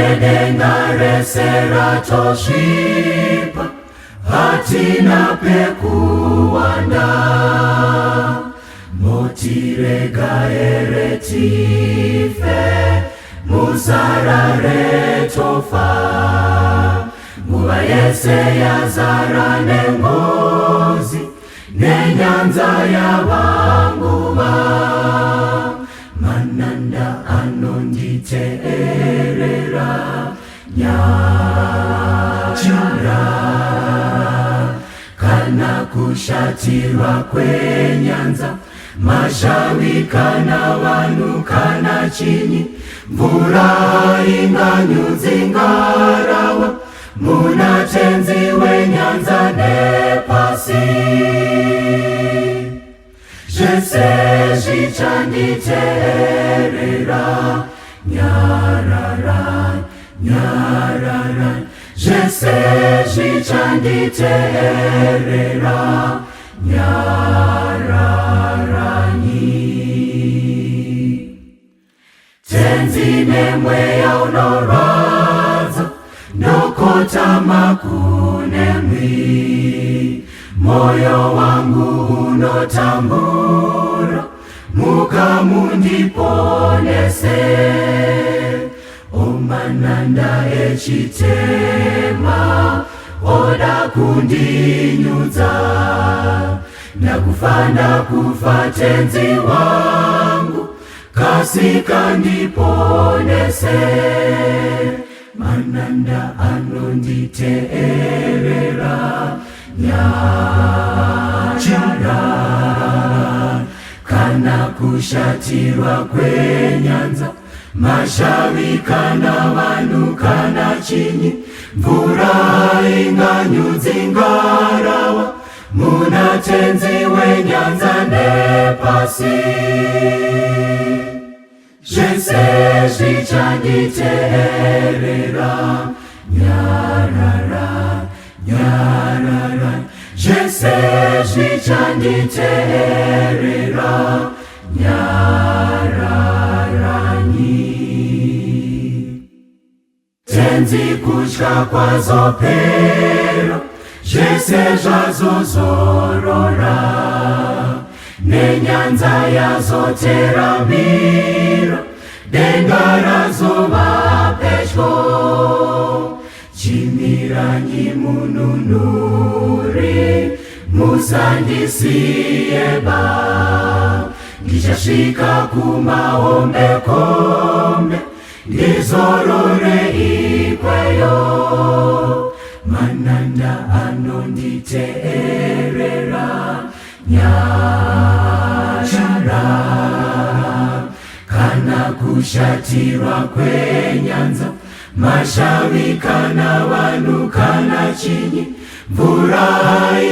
Nedenga rese ratosvipa, hatina pekuwanda. Motirega here tife, musarare tofa. Nguva yese yazara nengozi, nenyanza yavanguva. Mananda anonditeerera nyachira, kana kushatirwa kwenyanza, mashavi kana vanhu kana chinyi, mvura inganyudzi ngarava, muna Tenzi wenyanza nepasi. Zvese zvichanditeerera, nyarara, nyarara. Zvese zvichanditeerera, nyararanyi. Tenzi, nemweya unorwadza, ndokotama kunemwi. Moyo wangu unotambura, muka mundiponese. Omananda echitema oda kundinyudza, ndakufa, ndakufa, Tenzi wangu, kasika ndiponese. Mananda anonditeerera, nyachira, kana kushatirwa kwenyanza, mashavi kana vanhu kana chinyi, mvura inganyudzi ngarava, muna Tenzi wenyanza nepasi. Zvese zvichanditeerera, nyarara, nyarara. Zvese zvichanditeerera, nyararanyi. Tenzi, kutya kwazopera, zvese zvazozorora, nenyanza yazoteramira, denga razova pedyo. Chimiranyi mununuri, musandisiyeba, ndichasvika kumahombekombe, ndizorore ikweyo. Mananda anonditeerera, nyashara, kana kushatirwa kwenyanza, mashavi kana vanhu kana chinyi, mvura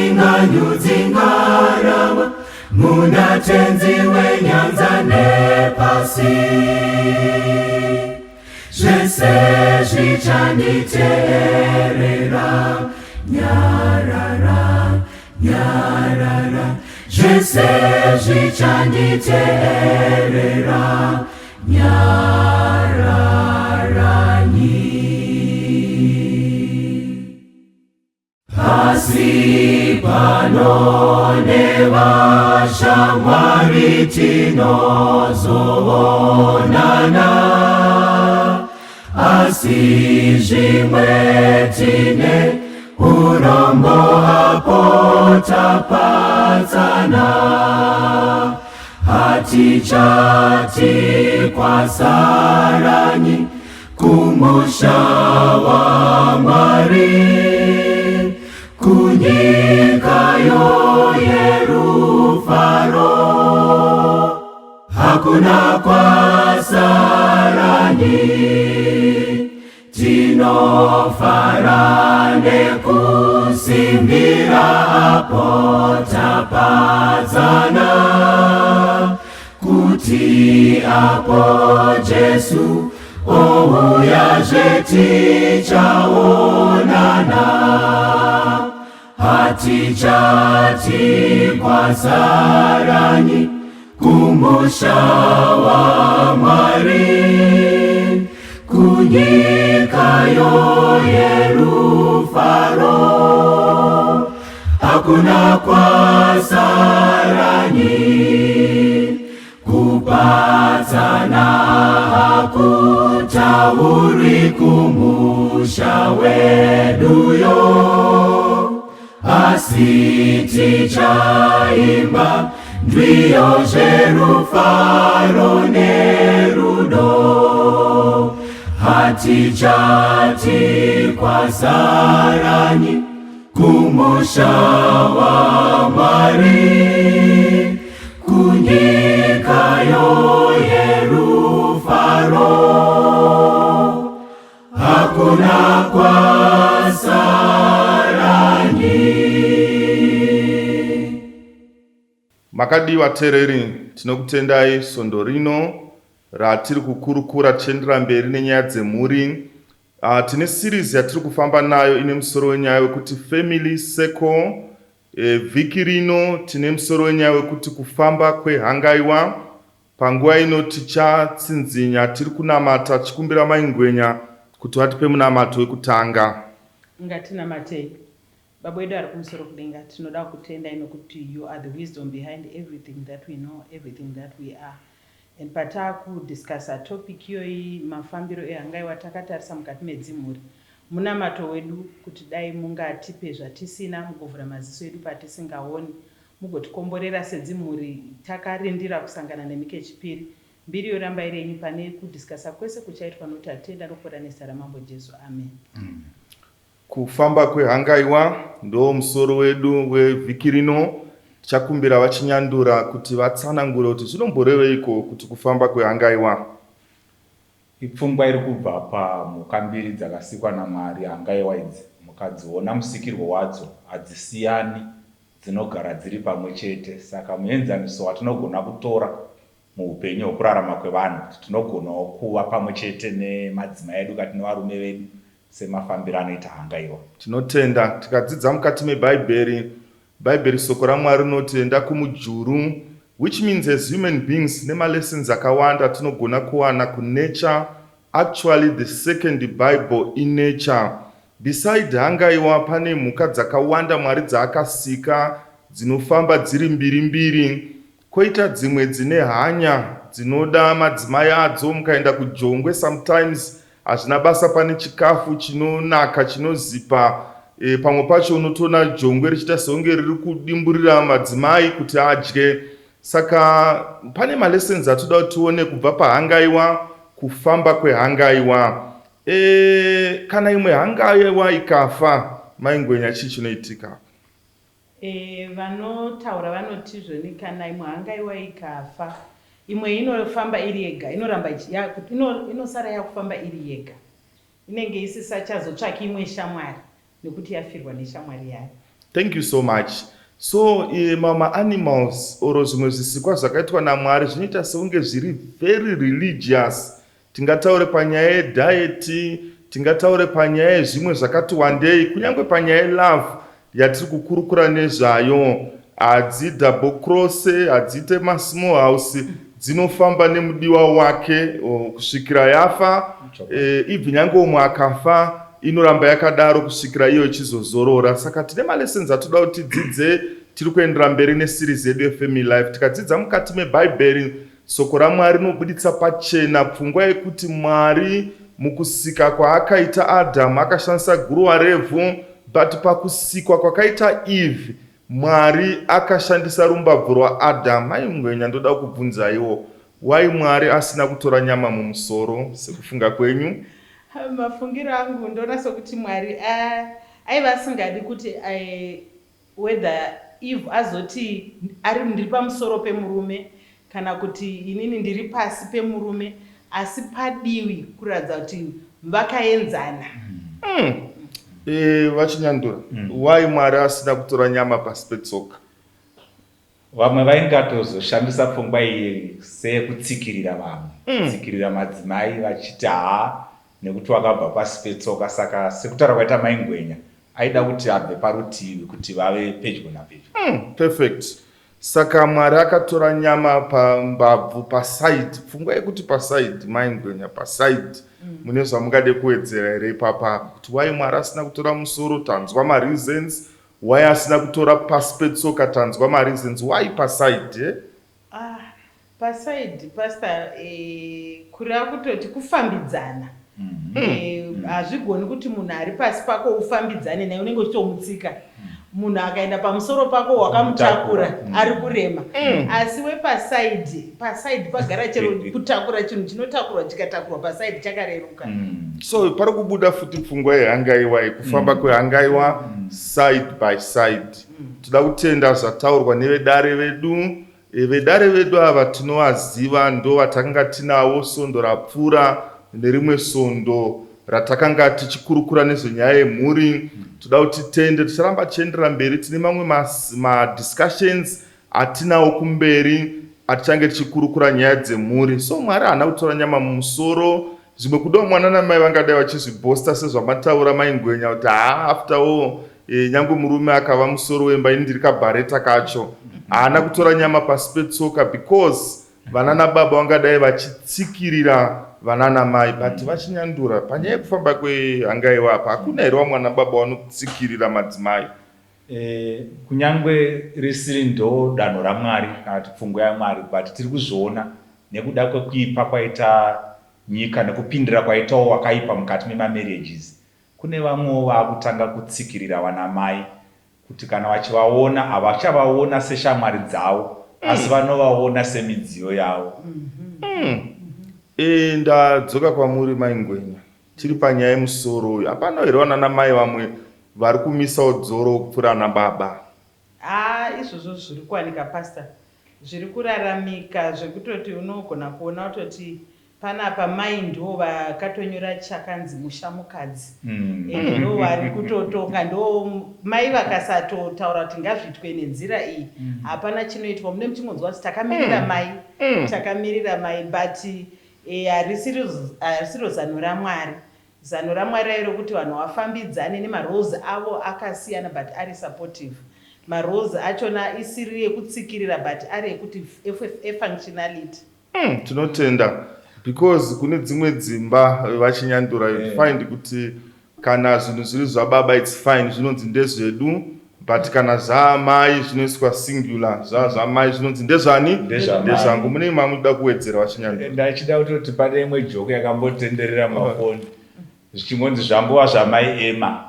inganyudzi ngarava, muna Tenzi wenyanza nepasi. Zvese zvichanditeerera, nyarara, nyarara. Zvese zvichanditeerera, nyararanyi. Pasi pano nevashamwari tinozoonana, asi zvimwe tine urombo apo tapatsana. Hatichati kwasaranyi kumusha waMwari, kunyika yoyerufaro. Hakuna kwasaranyi, tinofara nekusimbira apo tapadzana, kuti apo Jesu ouyazve tichaonana. Hatichati kwasaranyi kumusha waMwari. Kunyika yoyerufaro, Hakuna kwasaranyi, Kupatsana hakutaurwi kumusha weduyo, Asi tichaimba ndwiyo zverufaro nerudo. Hatichati kwasaranyi kumusha waMwari, Kunyika yoyerufaro, Hakuna kwasaranyi. Makadii vateereri, tinokutendai svondo rino ratiri kukurukura tichiendera mberi nenyaya dzemhuri. Tine series yatiri kufamba nayo ine musoro wenyaya wekuti Family Circle. Vhiki rino tine musoro wenyaya wekuti kufamba kwehangaiwa. Panguva ino tichatsinzinya tiri kunamata tichikumbira Mai Ngwenya kuti vatipe munamato wekutanga. Ngatinamatei. Baba wedu ari kumusoro kudenga, tinoda kukutendai nokuti you are the wisdom behind everything that we know, everything that we are. And patakudiscussa topic iyoyi, mafambiro ehangaiwa takatarisa mukati medzimhuri, munamato wedu kuti dai mungatipe zvatisina, mugovhura maziso edu patisingaoni, mugotikomborera sedzimhuri takarindira kusangana nemi kechipiri. Mbiri yoramba iri yenyu pane kudiscussa kwese kuchaitwa nokuti tatenda nokupora nezita raMambo Jesu. Amen. Kufamba kwehangaiwa ndo musoro wedu wevhiki rino. Tichakumbira vaChinyandura kuti vatsanangure kuti zvinomboreveiko kuti kufamba kwehangaiwa. Ipfungwa iri kubva pamhuka mbiri dzakasikwa naMwari, hangaiwa idzi. Mukadziona musikirwo wadzo hadzisiyani, dzinogara dziri pamwe chete. Saka muenzaniso watinogona kutora muupenyu hwekurarama kwevanhu kuti tinogonawo kuva pamwe chete nemadzimai edu kati nevarume vedu semafambiro anoita hangaiwa. Tinotenda. Tikadzidza mukati meBhaibheri, Bhaibheri soko raMwari rinoti enda kumujuru, which means as human beings nemalessons akawanda atinogona kuwana kunature. Actually the second Bible inature. Beside hangaiwa pane mhuka dzakawanda Mwari dzaakasika dzinofamba dziri mbiri mbiri. Koita dzimwe dzine hanya dzinoda madzimai adzo. Mukaenda kujongwe sometimes hazvina basa pane chikafu chinonaka chinozipa. Pamwe pacho unotoona jongwe richiita sekunge riri kudimburira madzimai kuti adye. Saka pane malessons atoda kuti tione kubva pahangaiwa, kufamba kwehangaiwa. Kana imwe hangaiwa ikafa, Mai Ngwenya, chii chinoitika? Vanotaura vanoti zvoni kana imwe hangaiwa ikafa, imwe inofamba iri yega, inoramba inosara yakufamba iri yega. Inenge isisachazotsvaki imwe shamwari nekuti yafirwa neshamwari yayo. Thank you so much. So mama animals or zvimwe zvisikwa zvakaitwa naMwari zvinoita sekunge zviri very religious. Tingataure panyaya yediet, tingataure panyaya yezvimwe zvakati wandei, kunyange panyaya yelove yatiri kukurukura nezvayo. Hadzi double cross, hadziite masmall house, dzinofamba nemudiwa wake kusvikira yafa. Ibvi nyange umwe akafa inoramba yakadaro kusvikira iyo ichizozorora. Saka tine malessons atoda kuti tidzidze. Tiri kuendera mberi neseries yedu yefamily life. Tikadzidza mukati meBhaibheri, soko raMwari rinobuditsa pachena pfungwa yekuti Mwari mukusika kwaakaita Adhamu akashandisa guruva revhu, but pakusikwa kwakaita Eve Mwari akashandisa rumbabvu rwaAdhamu. Mai Ngwenya, ndoda kukubvunzaiwo, why Mwari asina kutora nyama mumusoro sekufunga kwenyu? Mafungiro angu ndoona sokuti Mwari aiva asingadi kuti whether Eve azoti ari ndiri pamusoro pemurume kana kuti inini ndiri pasi pemurume, asi padiwi kuratidza kuti vakaenzana. VaChinyandura, why Mwari asina kutora nyama pasi petsoka? Vamwe vaingatozoshandisa pfungwa iyi seyekutsikirira vamwe, kutsikirira madzimai vachiti haa nekuti wakabva pasi petsoka. Saka sekutaura kwaita Mai Ngwenya, aida kuti abve parutivi kuti vave pedyo napedyo. Perfect. Saka Mwari akatora nyama pambabvu paside, pfungwa yekuti paside, mai Ngwenya, paside, mune zvamungade kuwedzera here ipapa? Kuti why Mwari asina kutora musoro, tanzwa mareasons. Why asina kutora pasi petsoka, tanzwa mareasons. Why paside? Eh? Ah, paside pastor, kureva kutoti kufambidzana. Hazvigoni kuti munhu ari pasi pako ufambidzane naye, unenge uchitomutsika. Munhu akaenda pamusoro pako wakamutakura, ari kurema. Asi wepaside, paside pagara chero kutakura chinhu chinotakurwa, chikatakurwa paside chakareruka. So pari kubuda futi pfungwa yehangaiwa, yekufamba kwehangaiwa side by side. Toda kutenda zvataurwa nevedare vedu. Vedare vedu ava tinovaziva, ndo vatakanga tinawo svondo rapfuura nerimwe svondo ratakanga tichikurukura nezvenyaya yemhuri. Toda kuti titende, ticharamba tichiendera mberi, tine mamwe madiscussions atinawo kumberi atichange tichikurukura nyaya dzemhuri. So Mwari haana kutora nyama mumusoro. Zvimwe kudawo mwana namai vangadai vachizvibhosta sezvamataura mai Ngwenya kuti haa, after all, nyange murume akava musoro wemba, ini ndiri kabhareta kacho. Haana kutora nyama pasi petsoka because vana nababa vangadai vachitsikirira vana namai. But vachinyandura panyaya yekufamba kwehangaiwa apa, hakuna here vamwana baba vanotsikirira madzimai? Kunyangwe risiri ndo danho raMwari kana kuti pfungwa yaMwari, but tiri kuzviona nekuda kwekuipa kwaita nyika nekupindira kwaitawo wakaipa mukati memamarriages. Kune vamwewo vaakutanga kutsikirira vanamai, kuti kana vachivaona havachavaona seshamwari dzavo, asi vanovaona semidziyo yavo. Ndadzoka kwamuri mai Ngwenya, tiri panyaya yemusoro uyu. Hapana here vanana mai vamwe vari kumisawo dzoro kupfuura ana baba? Haa, izvozvo zviri kuwanika pastor, zviri kuraramika zvekutoti unogona kuona kutoti panapa mai ndo vakatonyora chakanzi musha mukadzi, and ndo vari kutotonga. Ndo mai vakasatotaura kuti ngazviitwe nenzira iyi, hapana chinoitwa. Mune muchingonzwa kuti takamirira mai, takamirira mai, but harisiro zano raMwari. Zano raMwari raive rokuti vanhu vafambidzane nemaroles avo akasiyana, but ari supportive. Maroles achona isiri ekutsikirira, but ari ekuti efunctionality. Tinotenda, because kune dzimwe dzimba, vachinyandura, you find kuti kana zvinhu zviri zvababa, it's fine, zvinonzi ndezvedu, but kana zvaamai zvinoiswa singular, zvamai zvinonzi ndezvani? Ndezvamai. Ndezvangu. Mune mamunoda kuwedzera, vachinyandura? Ndachida kutoti pane imwe joke yakambotenderera mafoni zvichingonzi zvangova zvamai Ema.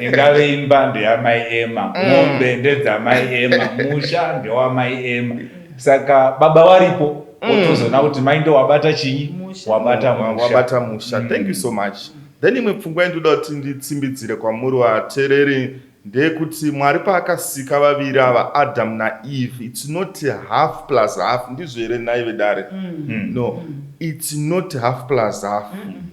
Ingave imba ndeyamai Ema, mombe ndedzamai Ema, musha ndewamai Ema. Saka baba varipo, wotozoona kuti mai ndo wabata chinyi? Musha. Wabata musha. Wabata musha. Thank you so much. Then imwe pfungwa yandoda kuti nditsimbidzire kwamuri vateereri ndeyekuti Mwari paakasika vaviri ava, Adam naEve, it's not half plus half. Ndizvo here nhai vedare? No, it's not half plus half,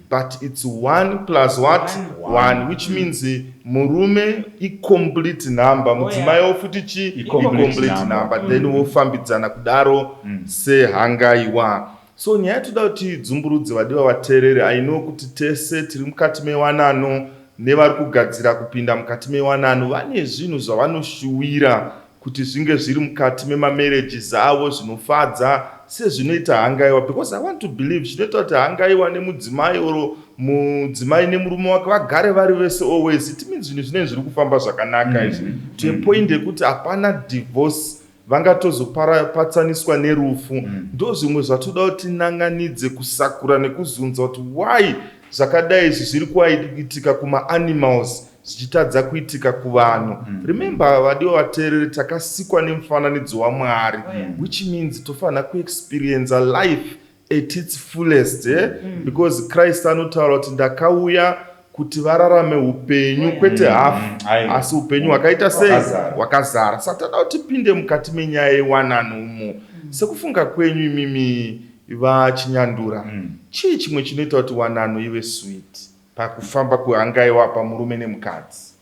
but it's one plus what? One. One, which means murume icomplete number, mudzimaiwo futi chi? I-complete I-complete number. number. Then wofambidzana kudaro sehangaiwa. So nyaya yatoda kuti dzumburudze, vadiwa vateereri, I know kuti tese tiri mukati mewanano nevari kugadzira kupinda mukati mewanano vane zvinhu zvavanoshuwira kuti zvinge zviri mukati memamarriages avo zvinofadza sezvinoita hangaiwa, because I want to believe chinoita kuti hangaiwa nemudzimai oro mudzimai nemurume wake vagare vari vese always, it means zvinhu zvinenge zviri kufamba zvakanaka izvi, to a point yekuti hapana divorce, vangatozopatsaniswa nerufu. Ndo zvimwe zvatoda kuti tinanganidze kusakura nekuzunza kuti why zvakadai izvi zviri kuitika kumaanimals zvichitadza kuitika kuvanhu. Remember, vadiwa vateereri, takasikwa nemufananidzo waMwari, which means tofanira kuexperienca life at its fullest, eh? Because Christ anotaura kuti ndakauya kuti vararame upenyu, kwete hafu, Aiwa. asi upenyu hwakaita sei? Hwakazara. Hwakazara. Saka tada kuti tipinde mukati menyaya yewanano umo. Sekufunga kwenyu imimi vachinyandura, chii chimwe chinoita kuti wanano ive sweet pakufamba kwehangaiwa pamurume nemukadzi?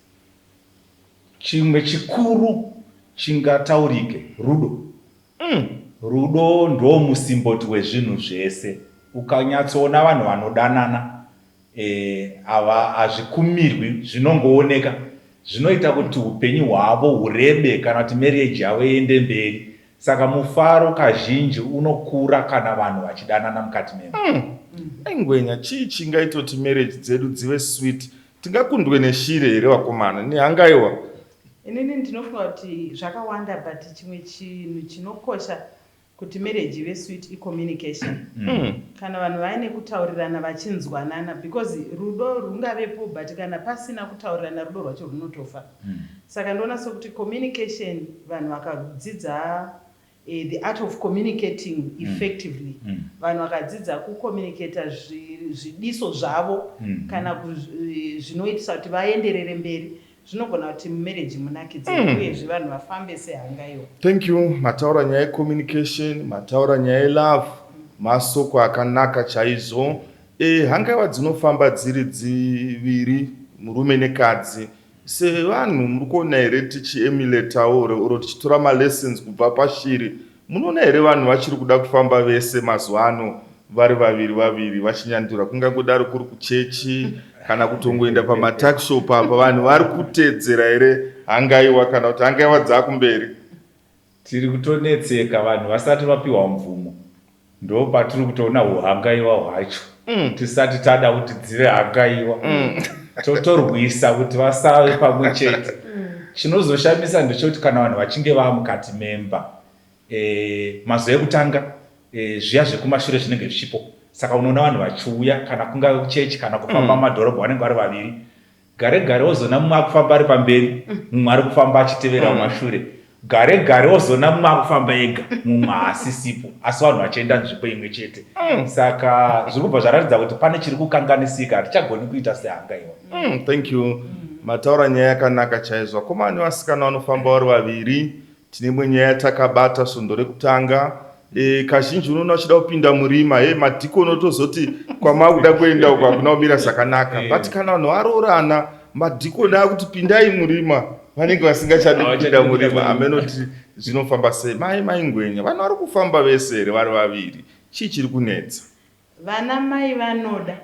Chimwe chikuru chingataurike rudo. Rudo ndo musimboti wezvinhu zvese. Ukanyatsoona vanhu vanodanana, ava hazvikumirwi, zvinongooneka, zvinoita kuti upenyu hwavo hurebe kana kuti marriage yavo iende mberi. Saka mufaro kazhinji unokura kana vanhu vachidanana mukati memba. Ngwenya, chii chingaita kuti marriage dzedu dzive sweet? Tingakundwe neshiri here vakomana? Nehangaiwa? Inini ndinofunga kuti zvakawanda, but chimwe chinhu chinokosha kuti marriage ive sweet icommunication. Kana vanhu vaine kutaurirana vachinzwanana, because rudo rungavepo, but kana pasina kutaurirana, rudo rwacho runotofa. Saka ndoona sekuti communication, vanhu vakadzidza the art of communicating effectively, vanhu vakadzidza kucommunicata zvidiso zvavo kana zvinoitisa kuti vaenderere mberi, zvinogona kuti mumarriage munakidze, uyezve vanhu vafambe sehangaiwa. Thank you. Mataura nyaya yecommunication, mataura nyaya yelove, masoko akanaka chaizvo. Hangaiwa dzinofamba dziri dziviri, murume nekadzi. Sevanhu muri kuona here tichiemulatawo oro tichitora malessons kubva pashiri? Munoona here vanhu vachiri kuda kufamba vese mazuva ano vari vaviri vaviri vachinyandura, kungangodaro kuri kuchechi kana kutongoenda pamatuckshop apa? Vanhu vari kuteedzera here hangaiwa, kana kuti hangaiwa dzakumberi? Tiri kutonetseka vanhu vasati vapiwa mvumo. Ndo patiri kutoona uhangaiwa hwacho. Tisati tada kuti dzive hangaiwa, totorwisa kuti vasave pamwe chete. Chinozoshamisa ndechekuti kana vanhu vachinge vaa mukati memba, mazuva ekutanga, zviya zvekumashure zvinenge zvichipo. Saka unoona vanhu vachiuya, kana kungave kuchechi kana kufamba mumadhorobha, vanenge vari vaviri. Gare gare wozoona mumwe akufamba ari pamberi, mumwe ari kufamba achitevera mumashure. Gare gare wozoona mumwe akufamba ega, mumwe haasisipo, asi vanhu vachienda nzvimbo imwe chete. Saka zviri kubva zvaratidza kuti pane chiri kukanganisika, hatichagoni kuita sehangaiwa. Thank you. Mataura nyaya yakanaka chaizvo. Vakomana nevasikana vanofamba vari vaviri, tine imwe nyaya yatakabata svondo rekutanga. Kazhinji unoona uchida kupinda murima, he madhikoni otozoti kwamakuda kuenda uko hakuna kumira zvakanaka. But kana vanhu varoorana, madhikoni akuti pindai murima, vanenge vasingachadi kupinda murima. Amenoti zvinofamba sei? Mai Ngwenya, vanhu vari kufamba vese here vari vaviri? Chii chiri kunetsa? Vana mai vanoda,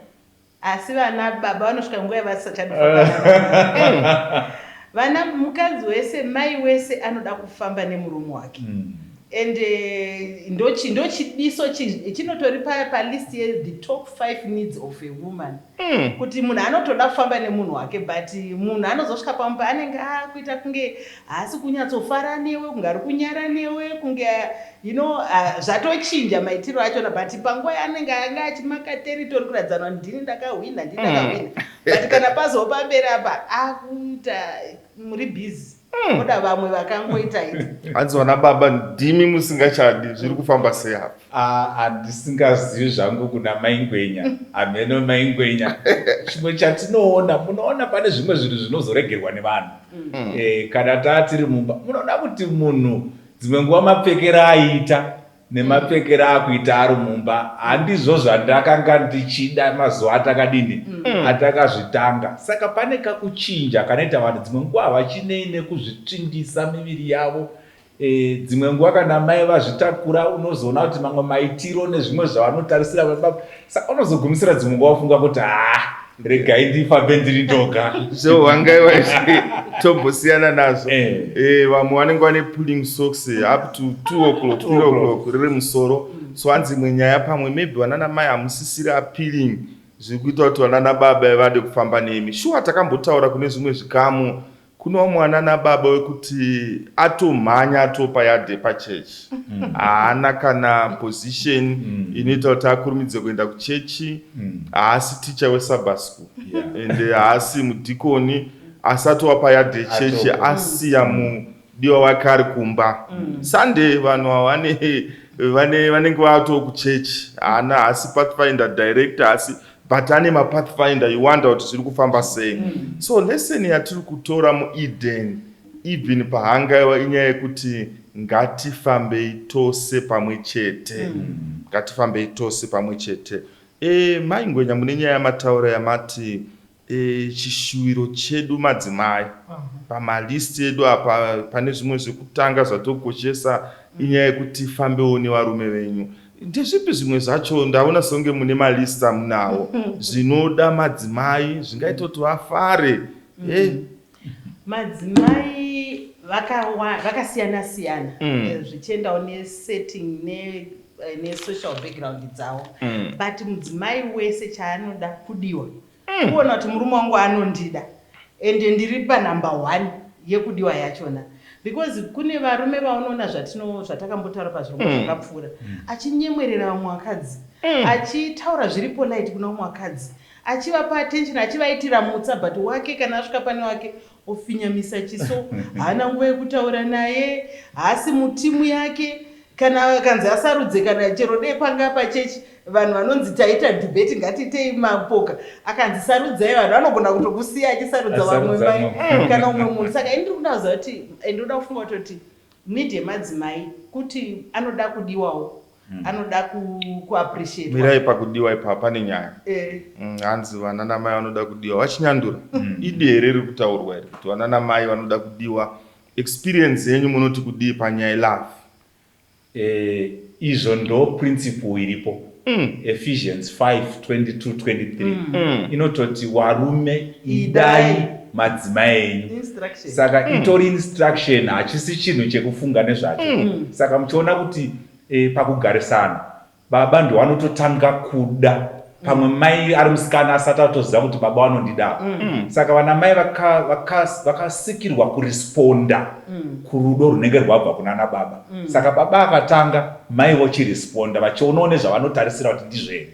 asi vana baba vanosvika nguva yavasisachadi kufamba. Vana mukadzi wese, mai wese anoda kufamba nemurume wake, and ndochidiso chinotori palist yethe top five needs of a woman, kuti munhu anotoda kufamba nemunhu wake. But munhu anozosvika pamwe paanenge akuita kunge haasi kunyatsofara newe, kunge ari kunyara newe, kunge zvatochinja maitiro achona. But panguva yaanenge anga achimaka territory, kuratidzana ndini ndakahwina, ndini ndakahwina, but kana pazova pamberi apa, akuita muri busy, oda vamwe vakangoita ita. Hanzi vana baba ndimi musingachadi. Zviri kufamba sei apa? Ah, handisingazivi zvangu kuna Maingwenya, hameno Maingwenya. Chimwe chatinoona, munoona pane zvimwe zvinhu zvinozoregerwa nevanhu. Kana taa tiri mumba, munoona kuti munhu dzimwe nguva mapfekero aita nemapfekero akuita ari mumba handizvo zvandakanga ndichida mazuva atakadini, atakazvitanga. Saka pane kakuchinja kanoita vanhu. Dzimwe nguva havachinei nekuzvitsvindisa miviri yavo. Dzimwe nguva kana mai vazvitakura, unozoona kuti mamwe maitiro nezvimwe zvavanotarisira baba. Saka unozogumisira dzimwe nguva wafunga kuti, ha, regai ndifambe ndiri ndoga. So hangaiwa tombosiyana nazvo. Vamwe vanenge vane pulling socks up to 2 o'clock, 3 o'clock riri musoro. So hanzi imwe nyaya, pamwe maybe vanana mai hamusisiri appealing zviri kuita kuti vanana baba vade kufamba nemi. Shuwa, takambotaura kune zvimwe zvikamu, kune vamwe vanana baba wekuti atomhanya atopa yadhe pachechi, haana kana position inoita kuti akurumidze kuenda kuchechi. Haasi ticha weSabbath school and haasi mudhikoni, asi atova payadhi yechechi. Atopa. Asiya mudiwa wake ari kumba. Sunday vanhu ava vane vanenge vato kuchechi. Haana, haasi pathfinder director, asi but ane mapathfinder. You wonder kuti zviri kufamba sei. So lesson yatiri kutora muEden, even pahangaiwa, inyaya yekuti ngatifambei tose pamwe chete, ngatifambei tose pamwe chete. Mai Ngwenya, mune nyaya yamataura yamati chishuwiro chedu madzimai pamalist edu apa, pane zvimwe zvekutanga zvatokoshesa inyaya yekuti fambewo nevarume venyu. Ndezvipi zvimwe zvacho? Ndaona sekunge mune malist amunawo zvinoda madzimai zvingaita kuti vafare. Madzimai vakasiyana siyana, zvichiendawo nesetting nesocial background dzavo, but mudzimai wese chaanoda kudiwa, kuona kuti murume wangu anondida ende ndiri panumber one yekudiwa yachona, because kune varume vaunoona zvatakambotaura pazvirongwa zvakapfuura, achinyemwerera vamwe vakadzi, achitaura zviri polite kuna vamwe vakadzi, achivapa attention, achivaitira mutsa, but wake kana asvika pane wake ofinyamisa chiso, haana nguva yekutaura naye, haasi mutimu yake. Kana kanzi asarudze, kana chero dei panga pachechi vanhu vanonzi taita debate, ngatiitei mapoka, akanzi sarudzai vanhu, vanogona kutokusiya achisarudza vamwe Asarudza mai vamwe. Kana umwe munhu. Saka ini ndiri kuda kuziva kuti, ndinoda kufunga kutoti need yemadzimai kuti anoda kudiwawo, anoda kuappreciatwa. Mirai, pakudiwa ipa pane nyaya. Hanzi vana namai vanoda kudiwa, vachinyandura. Idi here riri kutaurwa here kuti vana namai vanoda kudiwa? Experience yenyu, munoti kudii panyaya yelove? Izvo ndo principle iripo. Ephesians 5 22 23 inototi warume idai Idai. madzimai enyu. Instruction. Saka itori instruction, hachisi chinhu chekufunga nezvacho. Saka muchiona kuti pakugarisana baba ndo vanototanga kuda, pamwe mai ari musikana asati atoziva kuti baba vanondida. Saka vana mai vakasikirwa kuresponda kurudo runenge rwabva kunana baba. Saka baba akatanga, mai vochiresponda vachionawo nezvavanotarisira kuti ndizvo here.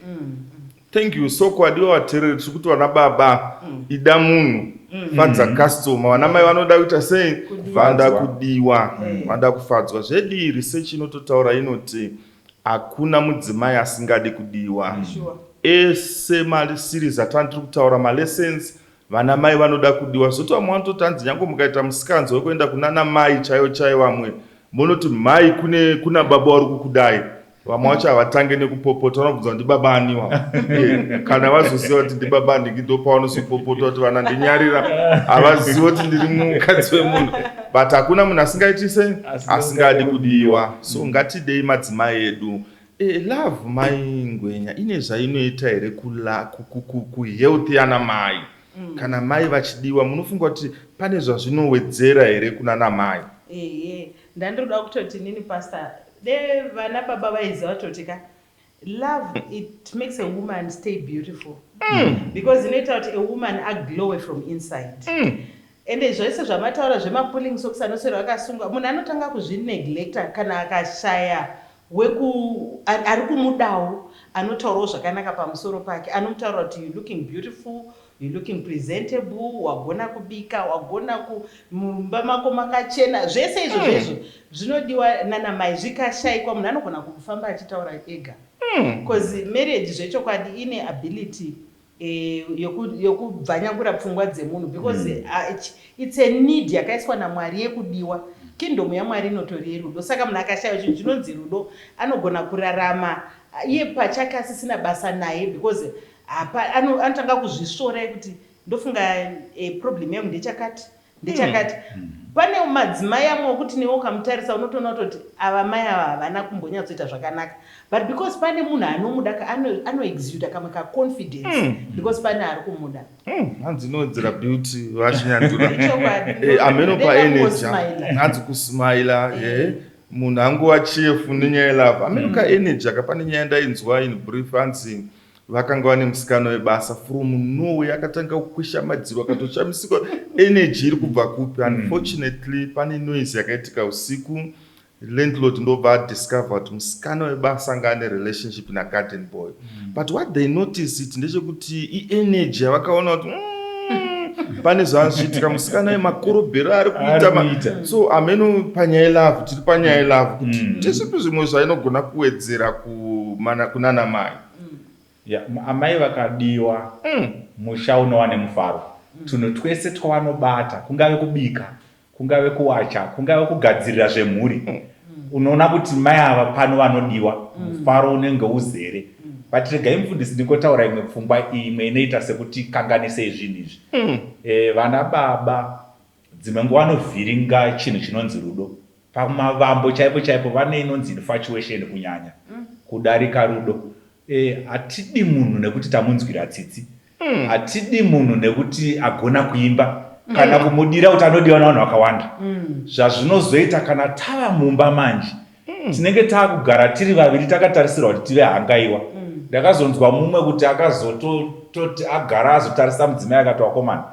Thank you. So kwadiwa vateereri, tiri kuti vana baba, ida munhu, fadza customer. Vana mai vanoda kuita sei? Vanoda kudiwa, vanoda kufadzwa. Zvedi research inototaura, inoti hakuna mudzimai asingadi kudiwa. Ese maseries atani tiri kutaura, malessons, vana mai vanoda kudiwa. Zvoti vamwe vanototi hanzi nyange mukaita musikanzwa wekuenda kunana mai chaiyo chaiyo, vamwe munoti mai kune kuna baba vari kukudai, vamwe vacho havatange nekupopota, vanobvunza kuti ndibaba aniwa. Kana vazoziva kuti ndibaba andiki, ndo pavanozopopota kuti vana ndinyarira, havazivi kuti ndiri mukadzi wemunhu. But hakuna munhu asingaiti sei? Asingadi kudiwa. So ngatidei madzimai edu. Love, mai Ngwenya, ine zvainoita here kuhealth yana mai? Kana mai vachidiwa, munofunga kuti pane zvazvinowedzera here kuna namai? Ehe, ndandiroda kutoti nini, pastor, de vana baba vaiziva kutoti ka love, it makes a woman stay beautiful, because inoita kuti a woman aglowe from inside. Ende zvese zvamataura zvemapulling socks, anoswera akasungwa, munhu anotanga kuzvineglecta kana akashaya weku ari kumudawo, anotaurawo zvakanaka pamusoro pake, anomutaura kuti you looking beautiful, you looking presentable, wagona kubika, wagona mumba mako makachena. Zvese izvo zvezvo zvinodiwa nanamai. Zvikashayikwa, munhu anogona kufamba achitaura ega, because marriage zvechokwadi ine ability yokubvanyangura pfungwa dzemunhu, because it's a need yakaiswa naMwari yekudiwa. Kingdom yaMwari inotori yerudo. Saka munhu akashaya chinhu chinonzi rudo, anogona kurarama iye pachake asisina basa naye, because anotanga kuzvisvora kuti ndofunga problem yangu ndechakati, ndechakati. Pane madzimai amwe okuti newe ukamutarisa unotoona kutoti ava mai ava havana kumbonyatsoita zvakanaka, but because pane munhu anomuda, anoexuda kamwe kaconfidence because pane ari kumuda. Hanzi inowedzera beauty, vachinyandura. Ichokwadi. Hameno Ndoda paenergy. kungosmaila. Hanzi kusmaila, munhu angova chefu nenyaya yelove. Hameno kaenergy aka. Pane nyaya ndainzwa in brief, hanzi vakanga vane musikana webasa, from nowhere akatanga kukwesha madziro, akatoshamisika energy iri kubva kupi. Unfortunately pane noise yakaitika usiku, landlord ndobva adiscover kuti musikana webasa anga ane relationship nagarden boy. But what they notice it ndechekuti ienergy yavakaona kuti pane zvazviitika, musikana wemakorobhero ari kuita Ari kuita. So hameno panyaya yelove, tiri panyaya yelove, kuti ndezvipi zvimwe zvainogona kuwedzera kunana mai? Ya, amai vakadiwa, musha unova nemufaro. Tunhu twese twavanobata, kungave kubika, kungave kuwacha, kungave kugadzirira zvemhuri, unoona kuti mai ava pano vanodiwa, mufaro unenge uzere. But regai mufundisi ndingotaura imwe pfungwa imwe inoita sekuti kanganisei zvinhu izvi. Vana baba dzimwe nguva vanovhiringa chinhu chinonzi rudo pamavambo chaipo chaipo. Vane inonzi infatuation kunyanya kudarika rudo. Hatidi munhu nekuti tamunzwira tsitsi, hatidi munhu nekuti agona kuimba. Kana kumudira kuti anodiwa navanhu vakawanda. Zvazvinozoita kana tava mumba manje, tinenge taakugara tiri vaviri takatarisirwa kuti tive hangaiwa. Ndakazonzwa mumwe kuti akazototi agara azotarisa mudzimai akati, "Wakomana,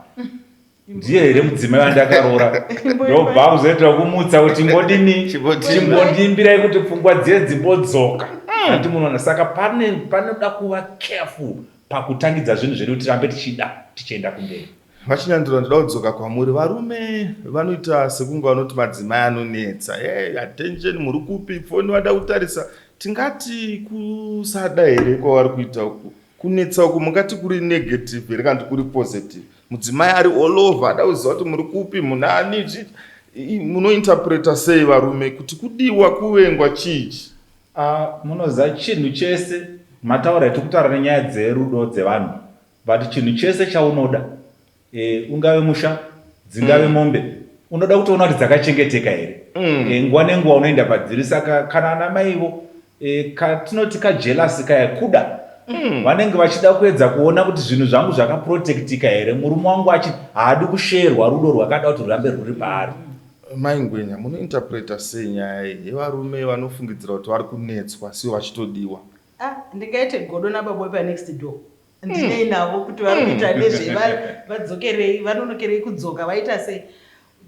ndiye here mudzimai wandakaroora?" Ndobva akuzoita kumutsa kuti imbodini, chimbondiimbirai kuti pfungwa dziye dzimbodzoka. Handi munoona? Saka pane panoda kuva careful pakutangidza zvinhu zvedu kuti tirambe tichida tichienda kumberi. VaChinyandura, ndoda kudzoka kwamuri. Varume vanoita sekunge vanoti madzimai anonetsa. Hey, attention, muri kupi, foni vada kutarisa. Tingati kusada here kwavari kuita uku? Kunetsa uku mungati kuri negative here kana kuti kuri positive? Mudzimai ari all over, ada kuziva kuti muri kupi, munani. Munointerpreta sei varume kuti kudiwa, kuvengwa, chiichi? Ah, munoziva, chinhu chese mataura, tiri kutaura nenyaya dzerudo dzevanhu, but chinhu chese chaunoda, ungave musha, dzingave mombe, unoda kutoona kuti dzakachengeteka here. Nguva nenguva unoenda padziri. Saka kana ana maivo, katinoti kajealousy kaya, kuda, vanenge vachida kuedza kuona kuti zvinhu zvangu zvakaprotectika here. Murume wangu achi haadi kusherwa rudo rwakada kuti rurambe rwuri paari. Mai Ngwenya, munointerpreta sei nyaya iyi yevarume vanofungidzira kuti vari kunetswa sivo vachitodiwa? Ah, ndingaite godo nababa wepanext door? Ndinei navo kuti vari kuita nezvei, vadzokerei, vanonokerei kudzoka, vaita sei?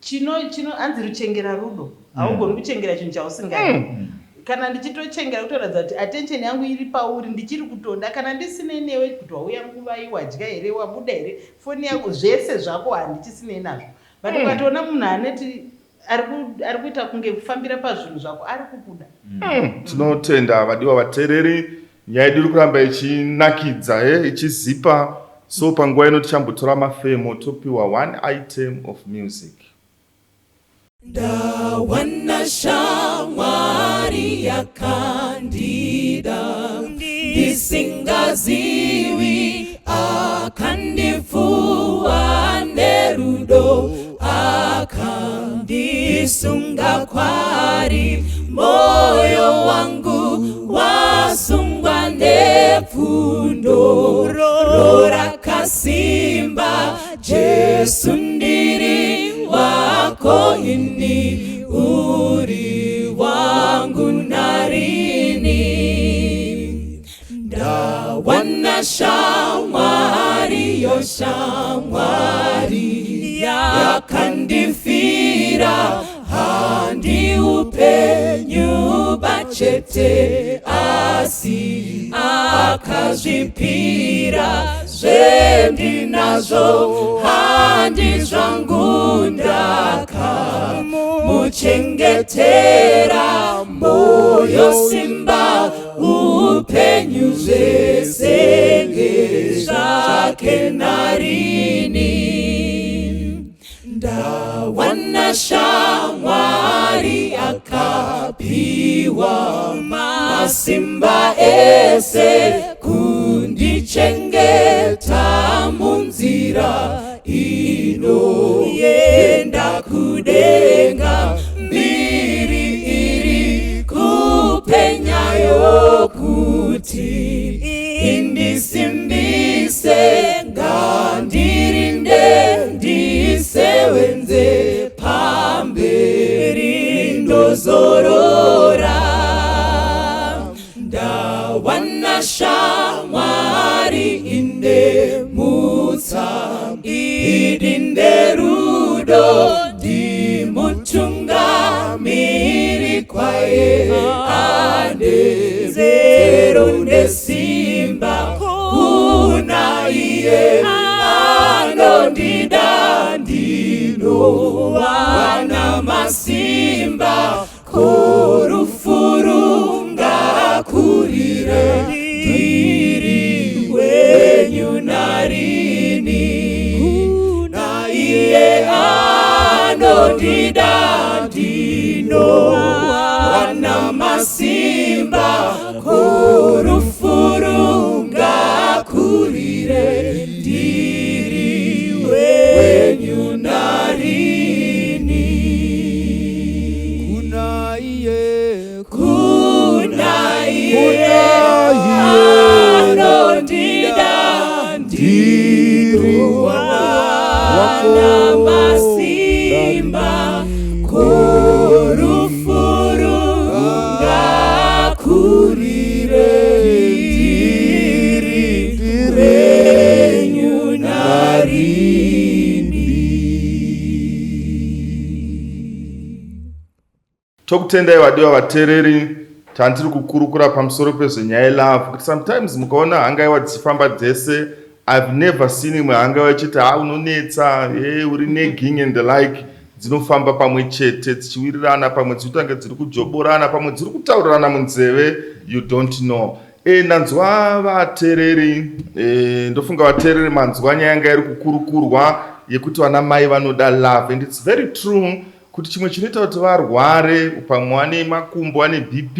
Chino chino hanzi ruchengera rudo. Haugoni kuchengera chinhu chausingadi. Kana ndichitochengera, kutoratidza kuti attention yangu iri pauri, ndichiri kutoda. Kana ndisinei newe kuti wauya nguvai, wadya here, wabuda here, foni yako, zvese zvako handichisinei nazvo. But ukatoona munhu aneti ari kuita kunge kufambira pazvinhu zvako, ari kukuda. Tinotenda vadiwa vateereri. Nyaya yedu iri kuramba ichinakidza, ichizipa. So panguva ino tichambotora mafemo, topiwa one item of music. Ndawana shamwari yakandida ndisingazivi, akandifuwa nerudo, akandisunga kwari. Moyo wangu wasungwa nepfundo rakasimba. Jesu, ndiri wako ini, uri wangu narini. Ndawana shamwari, yo shamwari yakandifira. Handi upenyu bachete, asi akazvipira. Zvendinazvo handi zvangu, ndakamuchengetera. Moyo, simba, upenyu, zvese ngezvake narini. Ndawana shamwari akapiwa masimba ese kundichengeta munzira inoenda kudenga. Mbiri iri kupenyayo kuti indisimbise, ngandirinde, ndisewenze pamberi, ndozorora. Ndawana shamwari ine mutsa, idi nerudo, ndimutungamiri kwaye, ane zero nesimba. Kuna iye anondida ndinowana masimba. Ko rufu rungakurire, ndiri wenyu narini. Na iye anondida ndinowana masimba. Ko rufu rungakurire, ndiri wenyu narini. Kuna iye, kuna iye kuna iye anondida ndinowana Wana masimba kurufu rungakurire ndiri wenyu narini. Tokutendai vadiwa vateereri. Tandiri kukurukura pamusoro pezvenyaya yelove, kuti sometimes mukaona hangaiwa dzichifamba dzese, I've never seen imwe hangaiwa ichiti, "Ha, unonetsa, he uri nagging," and the like. Dzinofamba pamwe chete dzichiwirirana, pamwe dzichitange dziri kujoborana, pamwe dziri kutaurirana munzeve, you don't know. Ndanzwa vateereri, ndofunga vateereri manzwa nyaya yanga iri kukurukurwa yekuti vana mai vanoda love, and it's very true kuti chimwe chinoita kuti varware, pamwe vane makumbo, vane BP,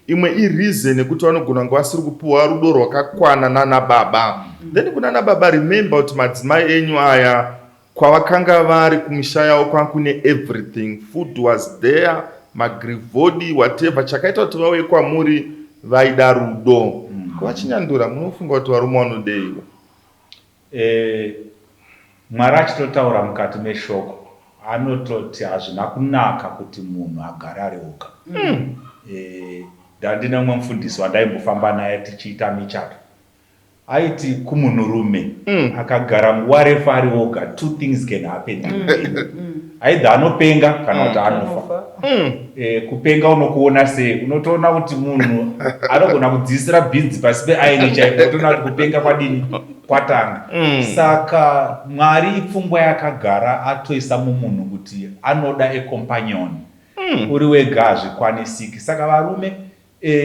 imwe ireason yekuti vanogona kunge vasiri kupiwa rudo rwakakwana nana baba. Then kunana baba, remember kuti madzimai enyu aya, kwavakanga vari kumisha yavo, kwanga kune everything. Food was there, magrivhodi, whatever. Chakaita kuti vauye kwamuri, vaida rudo. KuvaChinyandura, munofunga kuti varume vanodeiwo? Mwari achitotaura mukati meshoko anototi hazvina kunaka kuti munhu agare ari oga. Ndandine mumwe mufundisi wandaimbofamba naye tichiita michato, aiti kumunhurume akagara nguva refu ari oga, two things can happen: either anopenga kana kuti anofa. Kupenga unokuona sei? Unotoona kuti munhu anogona kudziisira bhinzi pasi peaini chaipo, utoona kuti kupenga kwadini, kwatanga. Saka Mwari ipfungwa yakagara atoisa mumunhu kuti anoda ecompanion. Uri wega hazvikwanisiki. Saka varume,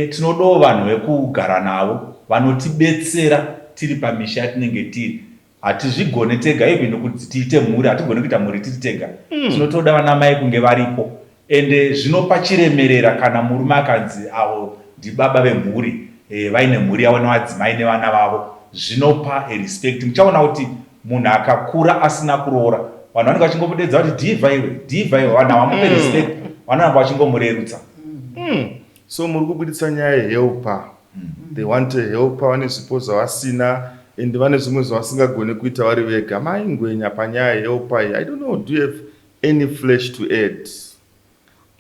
tinodawo vanhu vekugara navo vanotibetsera tiri pamisha yatinenge tiri. Hatizvigone tega, even kuti tiite mhuri, hatigoni kuita mhuri tiri tega. Tinotoda vana mai kunge varipo, ende zvinopa chiremerera kana murume akanzi avo ndibaba vemhuri, vaine mhuri yavo nevadzimai nevana vavo. Zvinopa respect. Muchaona kuti munhu akakura asina kuroora, vanhu vanenge vachingomudedza kuti, "Dhivha iwe, dhivha iwe." Vanhu havamupe respect, vanoramba vachingomurerutsa. So muri kubuditsa nyaya yehelper. They want a helper. Vane zvipo zvavasina and vane zvimwe zvavasingagoni kuita vari vega. Mai Ngwenya, panyaya yehelper iyi, I don't know, do you have any flesh to add?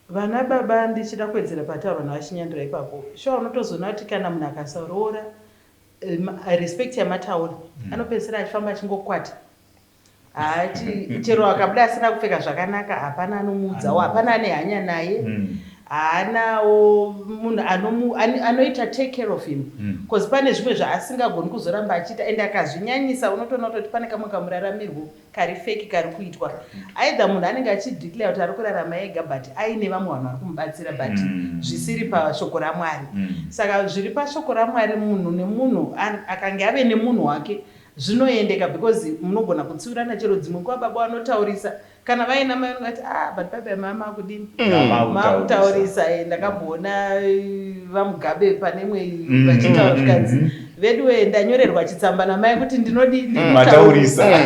Vana baba, ndichida kuwedzera pataurwa navaChinyandura ipapo. Shuwa, unotozoona kuti kana munhu akasaroora, respect yamataura, anopedzisira achifamba achingokwata. Haati chero akabuda asina kupfeka zvakanaka, hapana anomuudzawo, hapana ane hanya naye. Haanawo munhu anoita take care of him, because pane zvimwe zvaasingagoni kuzoramba achiita, ende akazvinyanyisa unotoona kutoti pane kamwe kamuraramirwo kari fake kari kuitwa. Either munhu anenge achideclare kuti ari kurarama ega, but aine vamwe vanhu vari kumubatsira, but zvisiri pashoko raMwari. Saka zviri pashoko raMwari, munhu nemunhu akange ave nemunhu wake, zvinoendeka, because munogona kutsiurana. Chero dzimwe nguva baba vanotaurisa, kana vaina mai vanongati, "Ah, but baba, mama kudini?" Makutaurisa. Ndakamboona vaMugabe pane imwe vachitaura, zvikanzi, "Veduwe, ndanyorerwa chitsamba namai kuti ndinodi Mataurisa.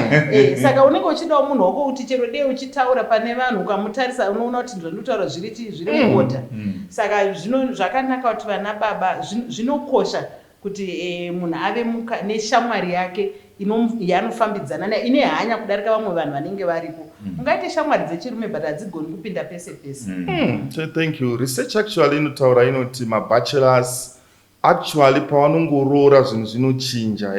Saka unenge uchidawo munhu wako kuti chero dei uchitaura pane vanhu, ukamutarisa unoona kuti zvandinotaura zviri chii, zviri muorder. Saka zvakanaka kuti vana baba, zvinokosha kuti munhu ave neshamwari yake yaanofambidzana nayo, ine hanya kudarika vamwe vanhu vanenge varipo. Ungaite shamwari dzechirume, but hadzigoni kupinda pese pese. So thank you. Research actually inotaura, inoti mabachelors actually pavanongoroora zvinhu zvinochinja,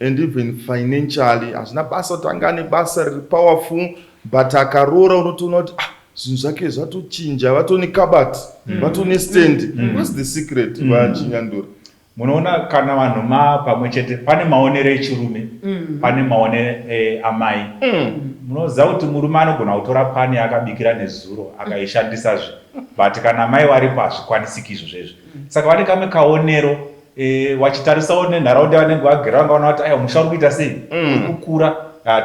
And even financially, hazvina basa kuti anga ane basa riri powerful, but akaroora unotoona kuti, ah, zvinhu zvake zvatochinja, vatone kabati, vatone stand. What's the secret, vaChinyandura? Munoona, kana vanhu ma pamwe chete, pane maonero echirume, pane maonero amai. Munoziva kuti murume anogona kutora pani yaakabikira nezuro akaishandisazve, but kana mai varipo hazvikwanisiki izvozvo. Saka vane kamwe kaonero, vachitarisawo nenharaunda yavanenge vagere, vangaona kuti, "Aiwa, musha uri kuita sei, uri kukura,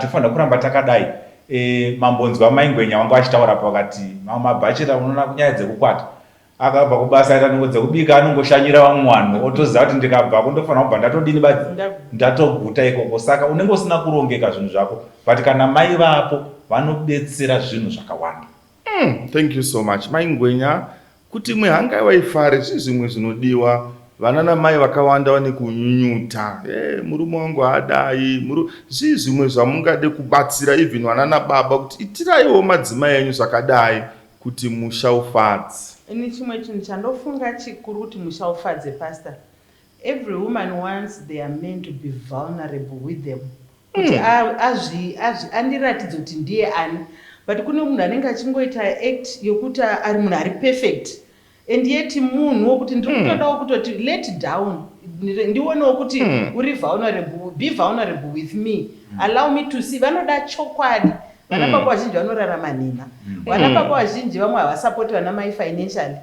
tinofanira kuramba takadai." Mambonzwa mai Ngwenya vanga vachitaura pakati, mamwe mabachelor, unoona nyaya dzekukwata, akabva kubasa aita nungo dzekubika, anongoshanyira vamwe vanhu, otoziva kuti ndikabvako ndofanira kubva ndatodini badzi, ndatoguta ikoko. Saka unenge usina kurongeka zvinhu zvako, but kana mai vapo vanobetsera zvinhu zvakawanda. Thank you so much, Mai Ngwenya. Kuti imwe hangaiwa ifare, zvii zvimwe zvinodiwa? Vana namai vakawanda vane kunyunyuta, murume wangu haadai. Zvii zvimwe zvamungade kubatsira even vana nababa kuti itiraiwo madzimai enyu zvakadai kuti musha ufadze? Ini chimwe chinhu chandofunga chikuru kuti musha ufadze, pastor, every woman wants their men to be vulnerable with them, kuti andiratidze kuti ndiye ani. But kune munhu anenge achingoita act yokuti ari munhu ari perfect, and yet munhu wokuti ndiri kutodawo kutoti let down, ndionewo kuti uri vulnerable. Be vulnerable with me, allow me to see. Vanoda chokwadi. Vana baba vazhinji vanorarama nhema. Vana baba vazhinji vamwe havasapoti vana mai financially.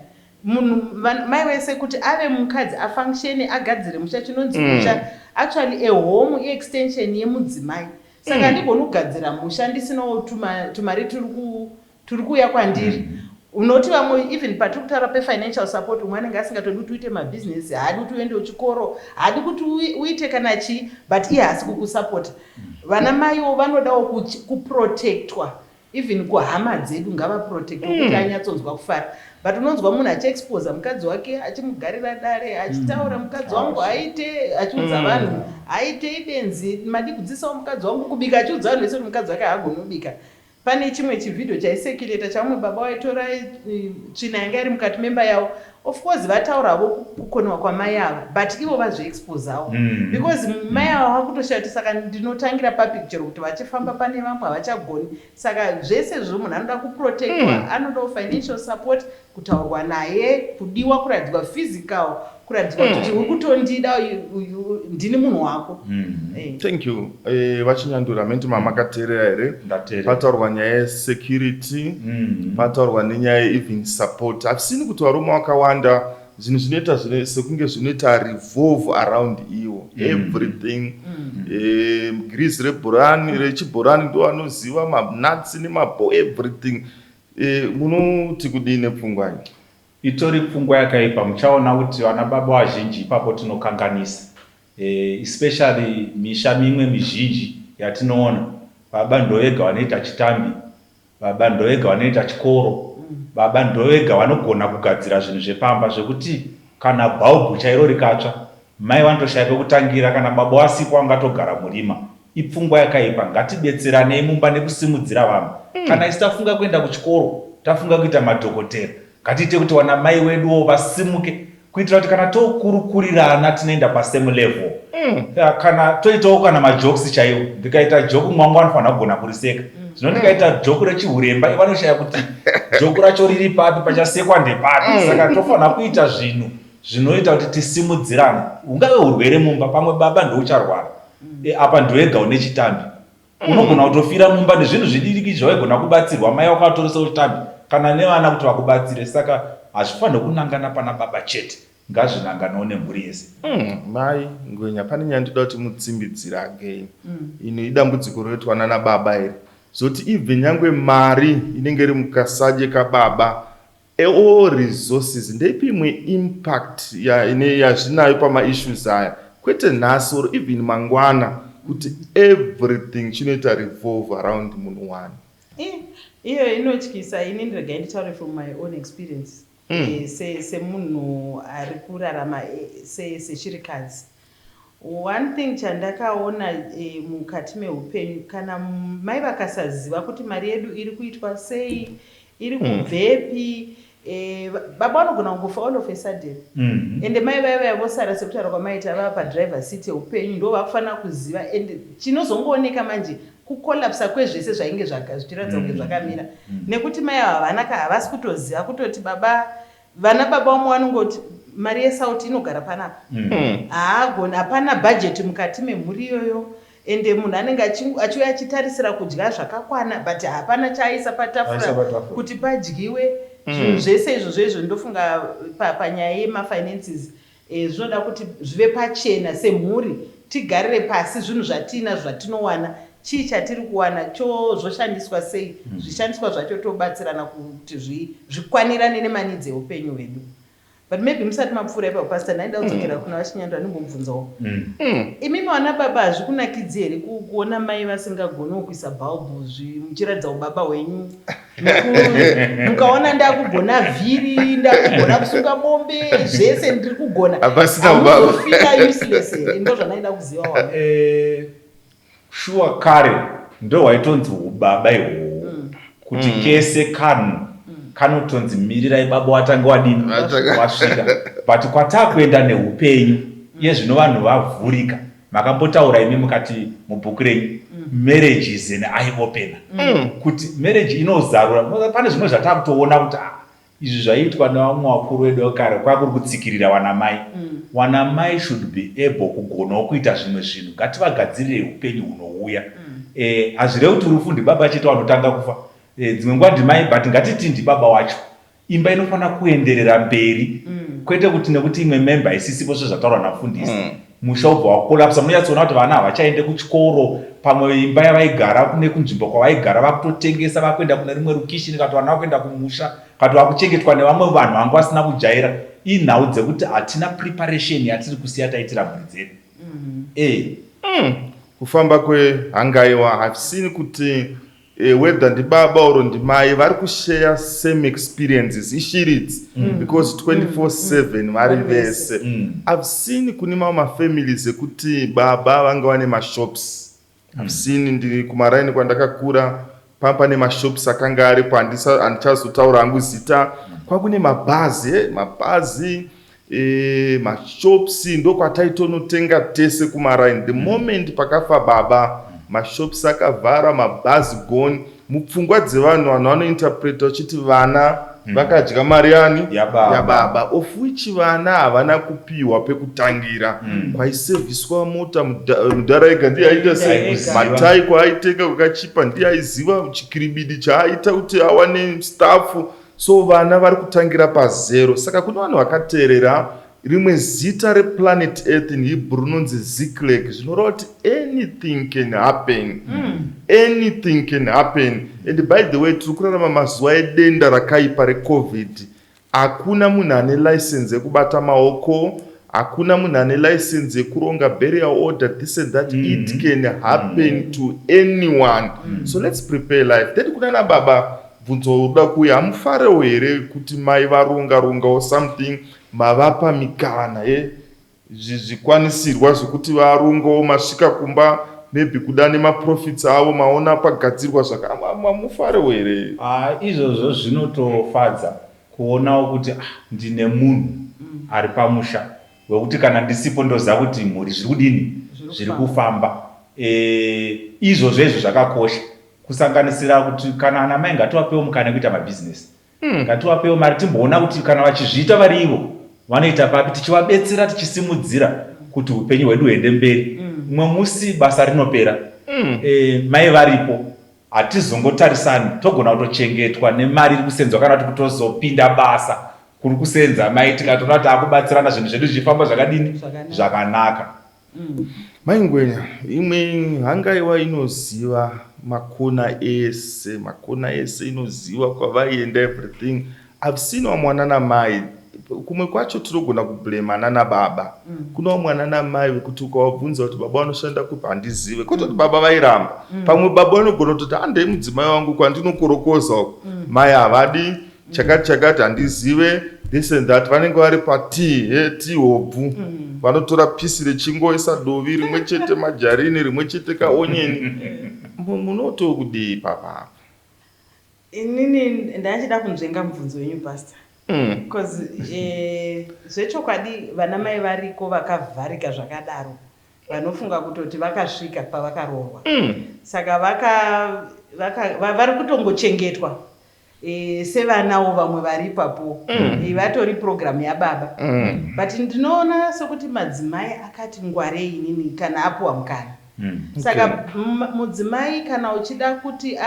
Munhu mai wese kuti ave mukadzi afunctione, agadzire musha, chinonzi musha, actually a home iextension yemudzimai. Saka handigoni kugadzira musha ndisinawo tumari turi kuuya kwandiri. Unoti vamwe, even patiri kutaura pefinancial support, umwe anenge asingatodi kuti uite mabhizinesi, haadi kuti uende kuchikoro, haadi kuti uite kana chii, but iye haasi kukusapota. Vana maiwo vanodawo kuprotectwa, even kuhama dzedu ngavaprotectwe kuti anyatsonzwa kufara. But unonzwa munhu achiexposa mukadzi wake, achimugarira dare, achitaura, "Mukadzi wangu aite," achiudza vanhu, "aite ibenzi, madi kudzidzisawo mukadzi wangu kubika," achiudza vanhu vese kuti mukadzi wake haagoni kubika. Pane chimwe chivhidhio chaicirculata chamumwe baba waitora tsvina yanga iri mukati memba yavo. Of course vatauravo kukoniwa kwamai ava, but ivo vazviexposawo because mai ava vakutoshaya kuti saka ndinotangira papi, chero kuti vachifamba pane vamwe havachagoni. Saka zvese izvozvo, munhu anoda kuprotectwa, anodawo financial support, kutaurwa naye, kudiwa, kuratidzwa physical, kuratidzwa kuti uri kutondida, ndini munhu wako. Thank you. Vachinyandura menti, mamakateerera here? Ndateerera. Pataurwa nyaya yesecurity, pataurwa nenyaya yeeven support. Hatisini kuti varume vakawanda zvinhu zvinoita sekunge zvinoita revolve around iwo everything. Grease rebhurani rechibhorani ndo anoziva manuts nemabo, everything. Munoti kudii nepfungwa iyi? Itori pfungwa yakaipa. Muchaona kuti vana baba vazhinji ipapo tinokanganisa, especially misha mimwe mizhinji yatinoona, baba ndovega vanoita chitambi, baba ndovega vanoita chikoro, baba ndovega vanogona kugadzira zvinhu zvepamba, zvekuti kana bhaubhu chairo rikatsva, mai vanotoshaya pekutangira. Kana baba wasipo, vangatogara murima. Ipfungwa yakaipa. Ngatibetseranei mumba nekusimudzira vamwe. Kana isi tafunga kuenda kuchikoro, tafunga kuita madhokotera, ngatiite kuti wana mai weduwo vasimuke, kuitira kuti kana tokurukurirana tinoenda pasame level. Kana toitawo kana majokes chaiwo, ndikaita joke, mwangu anofanira kugona kuriseka. Zvino ndikaita joke rechihuremba, vanoshaya kuti joke racho riri papi, pachasekwa ndepapi. Saka tofanira kuita zvinhu zvinoita kuti tisimudzirane. Ungave urwere mumba, pamwe baba ndoucharwara, apa ndoega une chitambi, unogona kutofira mumba nezvinhu zvidiki zvawaigona kubatsirwa mai wakatoresa chitambi kana nevana kuti vakubatsire. Saka hazvifaniri kunangana pana baba chete, ngazvinanganawo nemhuri yese. Mai Ngwenya, pane nyaya ndoda kuti mutsimbidzira again. Ino idambudziko rinoitwa nana baba iri, zoti even nyangwe mari inenge iri mukasadye kababa, all resources, ndeipi imwe impact yazvinayo pamaissues aya, kwete nhasi or even mangwana, kuti everything chinoita revolve around munhu one? Iyo inotyisa. Ini ndiregai nditaure from my own experience. Semunhu ari kurarama seshirikadzi, one thing chandakaona mukati meupenyu, kana mai vakasaziva kuti mari yedu iri kuitwa sei, iri kubvepi, baba vanogona kungofa all of a sudden, ende mai vaya vaya vosara, sekutaura kwamaita, vava padriver seat yeupenyu, ndo vakufanira kuziva. And chinozongooneka manje kucollapsa kwezvese zvainge zvichiratidza kunge zvakamira, nekuti mai ava havana havasi kutoziva kutoti baba, vana baba vamwe vanongoti mari yesauti inogara panapa. Haagoni, hapana bhajeti mukati memhuri iyoyo. Ende munhu anenge achiuya achitarisira kudya zvakakwana, but hapana chaaisa Aisa patafura patafura. kuti padyiwe. Zvinhu zvese izvozvo izvo, ndofunga panyaya yemafinances, zvinoda kuti zvive pachena semhuri, tigarire pasi, zvinhu zvatiinazvo, zvatinowana, chii chatiri kuwana, zvoshandiswa sei, zvishandiswa zvacho tobatsirana kuti zvikwanirane nemaneeds eupenyu hwedu. But maybe musati mapfuura ipapo, Pastor, ndaida kudzokera kuna VaChinyando, andimbobvunzawo. Imimi vana baba, hazvikunakidzi here kuona mai vasingagoniwo kuisa bhalbhu, muchiratidza ubaba hwenyu? Mukaona ndakugona vhiri, ndakugona kusunga mombe, zvese ndiri kugona. Hapasina ubaba. Hamuzofeela useless here? Ndo zvanaida kuziva wavo. Shuwa, kare ndo hwaitonzi ubaba ihwohwo, kuti kese kanhu kanotonzi mirirai baba watanga wadini. Watanga. Wasvika. But kwatakuenda neupenyu iye zvino, vanhu vavhurika. Makambotaura imi mukati mubhuku renyu, "Marriage is an eye opener," kuti marriage inozarura. Pane zvimwe zvatakutoona kuti ah, izvi zvaiitwa nevamwe vakuru vedu vekare kwakuri kutsikirira vanamai. Vanamai should be able kugonawo kuita zvimwe zvinhu. Ngativagadzirire upenyu hunouya. Hazvirevi kuti rufu ndibaba chete vanotanga kufa. Dzimwe nguva ndimai, but ngatiti ndibaba wacho. Imba inofanira kuenderera mberi, kwete kuti nekuti imwe member isisipo, sezvataurwa nafundisi, musha ubva wacollapsa. Munonyatsoona kuti vana havachaende kuchikoro. Pamwe imba yavaigara kune kunzvimbo kwavaigara vakutotengesa, vakuenda kune rimwe rukishini, kana kuti vana vakuenda kumusha, kana kuti vakuchengetwa nevamwe vanhu vanga vasina kujaira. Inhau dzekuti hatina preparation yatiri kusiya taitira mhuri dzedu. Kufamba kwehangaiwa, I've seen kuti whether ndibaba or ndimai, vari kushare same experiences. Ishiridzi because 24/7 vari vese. I've seen kune mamwe mafamilies ekuti baba vanga vane mashops. I've seen, ndiri kumaraini kwandakakura, pane mashops akanga aripo, handichazotaura hangu zita. Kwakune mabhazi, mabhazi, mashops, ndokwataitonotenga tese kumaraini. The moment pakafa baba, mashops akavhara, mabhazi gone. Mupfungwa dzevanhu, vanhu vanointerpreta vachiti vana vakadya mari yani? Yababa. Yababa, of which vana havana kupiwa pekutangira. Kwaisevhiswa mota mudhara ega ndiye aita sei? Aiziva. Matai kwaaitenga kwakachipa, ndiye aiziva chikiribidi chaaita kuti awane staff. So vana vari kutangira pazero. Saka kune vanhu vakateerera, rimwe zita replanet Earth in Hebrew rinonzi Ziklag, zvinoreva kuti anything can happen. Anything can happen. And by the way, tiri kurarama mazuva edenda rakaipa reCOVID. Hakuna munhu ane license yekubata maoko, hakuna munhu ane license yekuronga burial order, this and that. It can happen to anyone, so let's prepare life. Then kuna nababa, bvunzo uda kuuya: hamufarewo here kuti mai varonga rongawo something, mavapa mikana ye zvikwanisirwa zvekuti varongawo, masvika kumba, maybe kuda nemaprofits avo, maona pagadzirwa zvakamufarewo here? Ah, izvozvo zvinotofadza kuonawo kuti ah, ndine munhu ari pamusha wekuti kana ndisipo ndoziva kuti mhuri zviri kudini, zviri kufamba. Izvozvo izvo zvakakosha, kusanganisira kuti kana ana mai ngativapewo mukana wekuita mabhizinesi. Ngativapewo mari, timboona kuti kana vachizviita vari ivo vanoita papi, tichivabetsera, tichisimudzira kuti upenyu hwedu huende mberi. Mumwe musi basa rinopera, mai varipo, hatizongotarisani. Togona kutochengetwa nemari iri kusenzwa, kana kuti kutozopinda basa kuri kusenza mai, tikatoona kuti akubatsirana, zvinhu zvedu zvichifamba zvakadini? Zvakanaka. Zvakanaka. Mai Ngwenya, imwe hangaiwa inoziva makona ese, makona ese inoziva kwavaienda, everything. I've seen vamwana namai, kumwe kwacho tinogona kublema nana baba. Kuna vamwana namai vekuti ukavabvunza kuti baba vanoshanda kupi, handizive. Kwete kuti baba vairamba. Pamwe baba vanogona kutoti handei mudzimai wangu kwandinokorokoza uko. Mai havadi chakati chakati, handizive, this and that. Vanenge vari patii he tii hobvu, vanotora pisi rechingoisa dovi rimwe chete, majarini rimwe chete, kaonyeni. Munotokudii papa? Inini ndachida kunzvenga mubvunzo wenyu, Pastor, because zvechokwadi vana mai variko vakavharika zvakadaro, vanofunga kutoti vakasvika pavakaroorwa. Saka vari kutongochengetwa sevanawo vamwe vari ipapo. Vatori programu yababa. But ndinoona sekuti madzimai akati ngwarei inini kana apuwa mukana. Saka mudzimai kana uchida kuti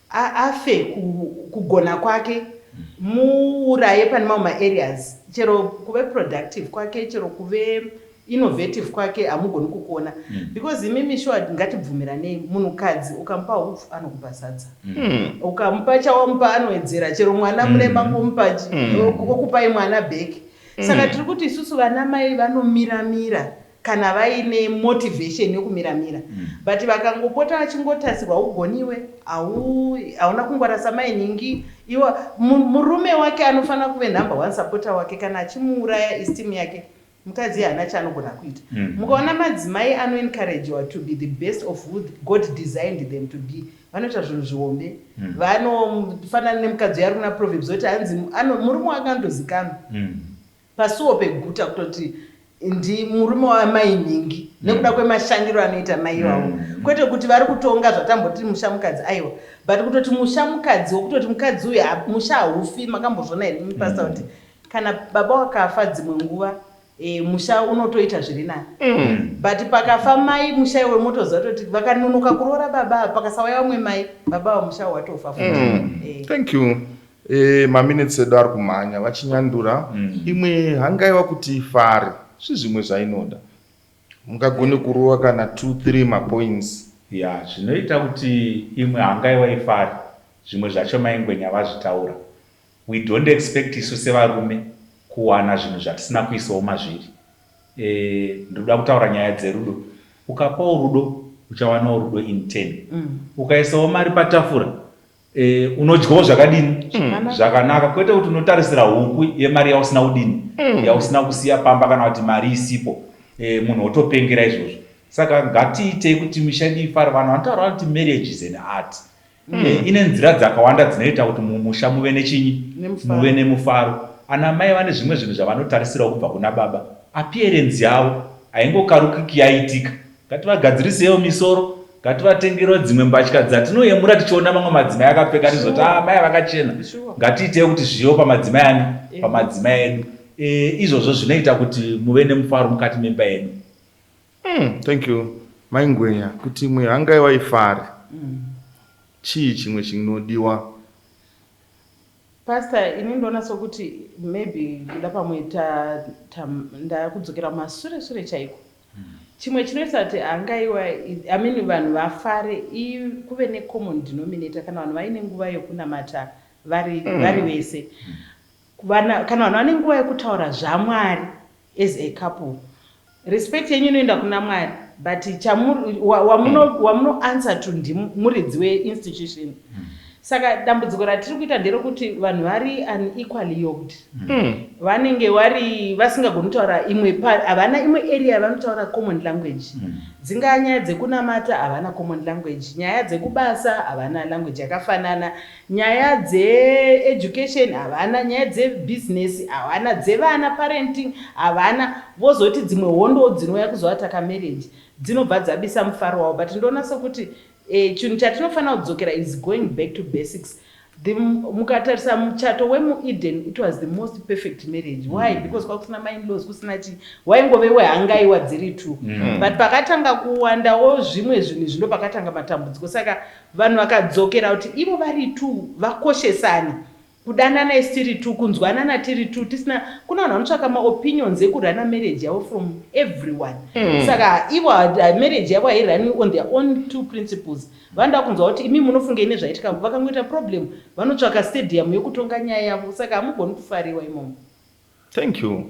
afe kugona kwake, muuraye pane mamwe maareas, chero kuve productive kwake, chero kuve Innovative kwake hamugoni kukuona because imimi sure, ngatibvumiranei, munhukadzi ukamupa hupfu anokupa sadza, ukamupa chawamupa anowedzera, chero mwana mune mangomupa okupai mwana bheki. Saka tiri kuti isusu vana mai vanomiramira kana vaine motivation yokumiramira, but vakangopota vachingotasirwa, haugoniwe, hauna kungwara samainingi iwa. Murume wake anofanira kuve number one supporter wake. Kana achimuuraya esteem yake, mukadzi haana chaanogona kuita. Mukaona madzimai anoencouragewa to be the best of who God designed them to be, vanoita zvinhu zvihombe. Vanofanana nemukadzi uyo ari kuna Proverbs oti hanzi murume wake anotozikanwa pasuo peguta kutoti ndi murume wamai nhingi nekuda kwemashandiro anoita mai ivavo. Kwete kuti vari kutonga zvatamboti musha mukadzi, aiwa, but kutoti musha mukadzi, wokutoti mukadzi uyu musha haufi. Makambozvona here mupasta kuti kana baba wakafa, dzimwe nguva musha unotoita zviri nani, but pakafa mai, musha iwe motoziva toti vakanonoka kuroora baba, pakasauya vamwe mai, baba vamusha watofa futi. Thank you. Maminitsi edu ari kumhanya vachinyandura. Imwe hangaiwa kuti ifare, zvizvimwe zvainoda mungagone kurova kana 2 3 mapoints. Ya, zvinoita kuti imwe hangaiwa ifare, zvimwe zvacho maingwenya vazvitaura. We don't expect isu sevarume kuwana zvinhu zvatisina kuisawo mazviri. Ndinoda kutaura nyaya dzerudo. Ukapawo rudo, uchawanawo rudo in 10. Ukaisawo mari patafura, unodyawo zvakadini? Zvakanaka. Zvakanaka, kwete kuti unotarisira huku yemari yausina kudini, yausina kusiya pamba, kana kuti mari isipo, munhu wotopengera izvozvo. Saka ngatiitei kuti misha yedu ifare. Vanhu vanotaura kuti marriage is an art. Ine nzira dzakawanda dzinoita kuti mumusha muve nechinyi? Nemufaro. Muve nemufaro. Ana mai vane zvimwe zvinhu zvavanotarisirawo kubva kuna baba. Appearance yavo haingokarukiki yaitika. Ngativagadzirisewo misoro, ngativatengerewo dzimwe mbatya dzatinoyemura tichiona mamwe madzimai akapfeka, tizoti, "Ah, mai vakachena." Ngatiitei kuti zvivewo pamadzimai ani? Pamadzimai edu. Izvozvo zvinoita kuti muve nemufaro mukati memba yedu. Thank you, Maingwenya. Kuti imwe hangaiwa ifare, chii chimwe chinodiwa? Pastor, ini ndoona sokuti maybe kuda pamwe ndakudzokera masure sure chaiko. Chimwe chinoita kuti hangaiwa, I mean, vanhu vafare, kuve necommon denominator kana vanhu vaine nguva yokunamata vari vese. Kana vanhu vane nguva yekutaura zvaMwari as a couple, respect yenyu inoenda kuna Mwari, but wamuno answer to ndimuridzi weinstitution. Saka dambudziko ratiri kuita nderekuti vanhu vari unequally yoked. Vanenge vari vasingagoni kutaura imwe, havana imwe area yavanotaura common language. Dzingaa nyaya dzekunamata, havana common language. Nyaya dzekubasa, havana language yakafanana. Nyaya dzeeducation, havana. Nyaya dzebusiness, havana. Dzevana, parenting, havana. Vozoti dzimwe hondo dzinouya kuzoataka marriage dzinobva dzabisa mufaro wavo. But ndoona sekuti chinhu chatinofanira kudzokera is going back to basics. Mukatarisa muchato wemuEden, it was the most perfect marriage. Why? Because kwakusina mainlaws, kusina chii, waingove wehangaiwa dziri two. But pakatanga kuwandawo zvimwe zvinhu izvi, ndo pakatanga matambudziko. Saka vanhu vakadzokera kuti ivo vari two, vakoshesane, kudanana isi tiri two, kunzwanana tiri two, tisina kuna vanhu vanotsvaka maopinions ekurana marriage yavo from everyone. Saka ivo marriage yavo hairani on their own two principles. Vanoda kunzwa kuti imi munofungei nezvaitika. Vakangoita problem, vanotsvaka stadium yokutonga nyaya yavo. Saka hamugoni kufariwa imomo. Thank you.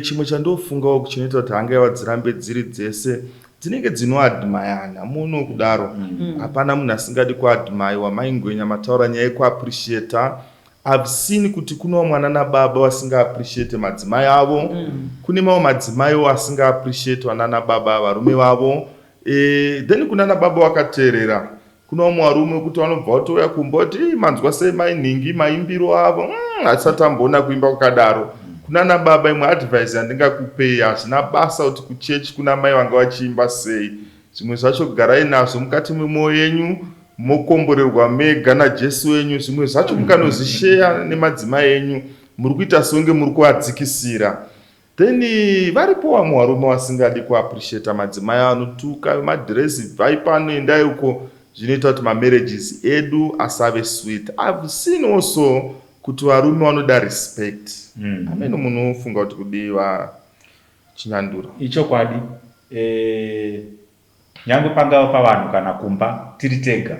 Chimwe chandofungawo chinoita kuti hangaiwa dzirambe dziri dzese, dzinenge dzinoadmireana muno kudaro. Hapana munhu asingadi kuadmirewa. Maingwenya mataura nyaya yekuappreciata. I've seen kuti kuno mwana nababa vasingaappreciate madzimai avo. Kune mamwe madzimaiwo asingaappreciate vanana baba, varume vavo. Then kuna nababa vakateerera. Kuna vamwe varume wekuti vanobva vatouya kumba kuti, "Manzwa sei mai nhingi maimbiro avo? Hatisati tamboona kuimba kwakadaro." Kuna nababa, imwe advice yandingakupei, hazvina basa kuti kuchechi kuna mai vanga vachiimba sei. Zvimwe zvacho garai nazvo mukati memwoyo yenyu, mokomborerwa mega naJesu wenyu. Zvimwe zvacho mukanozvisheya nemadzimai enyu, muri kuita senge muri kuvadzikisira. Then varipo vamwe varume vasingadi kuappreciata madzimai, anotuka madhirezi, "Bvai pano, endai uko." Zvinoita kuti mamarriages edu asave sweet. I've seen also kuti varume vanoda respect. Amene munofunga kuti kudiwa. Chinyandura. Ichokwadi eh, nyangwe pangava pavanhu kana kumba tiri tega,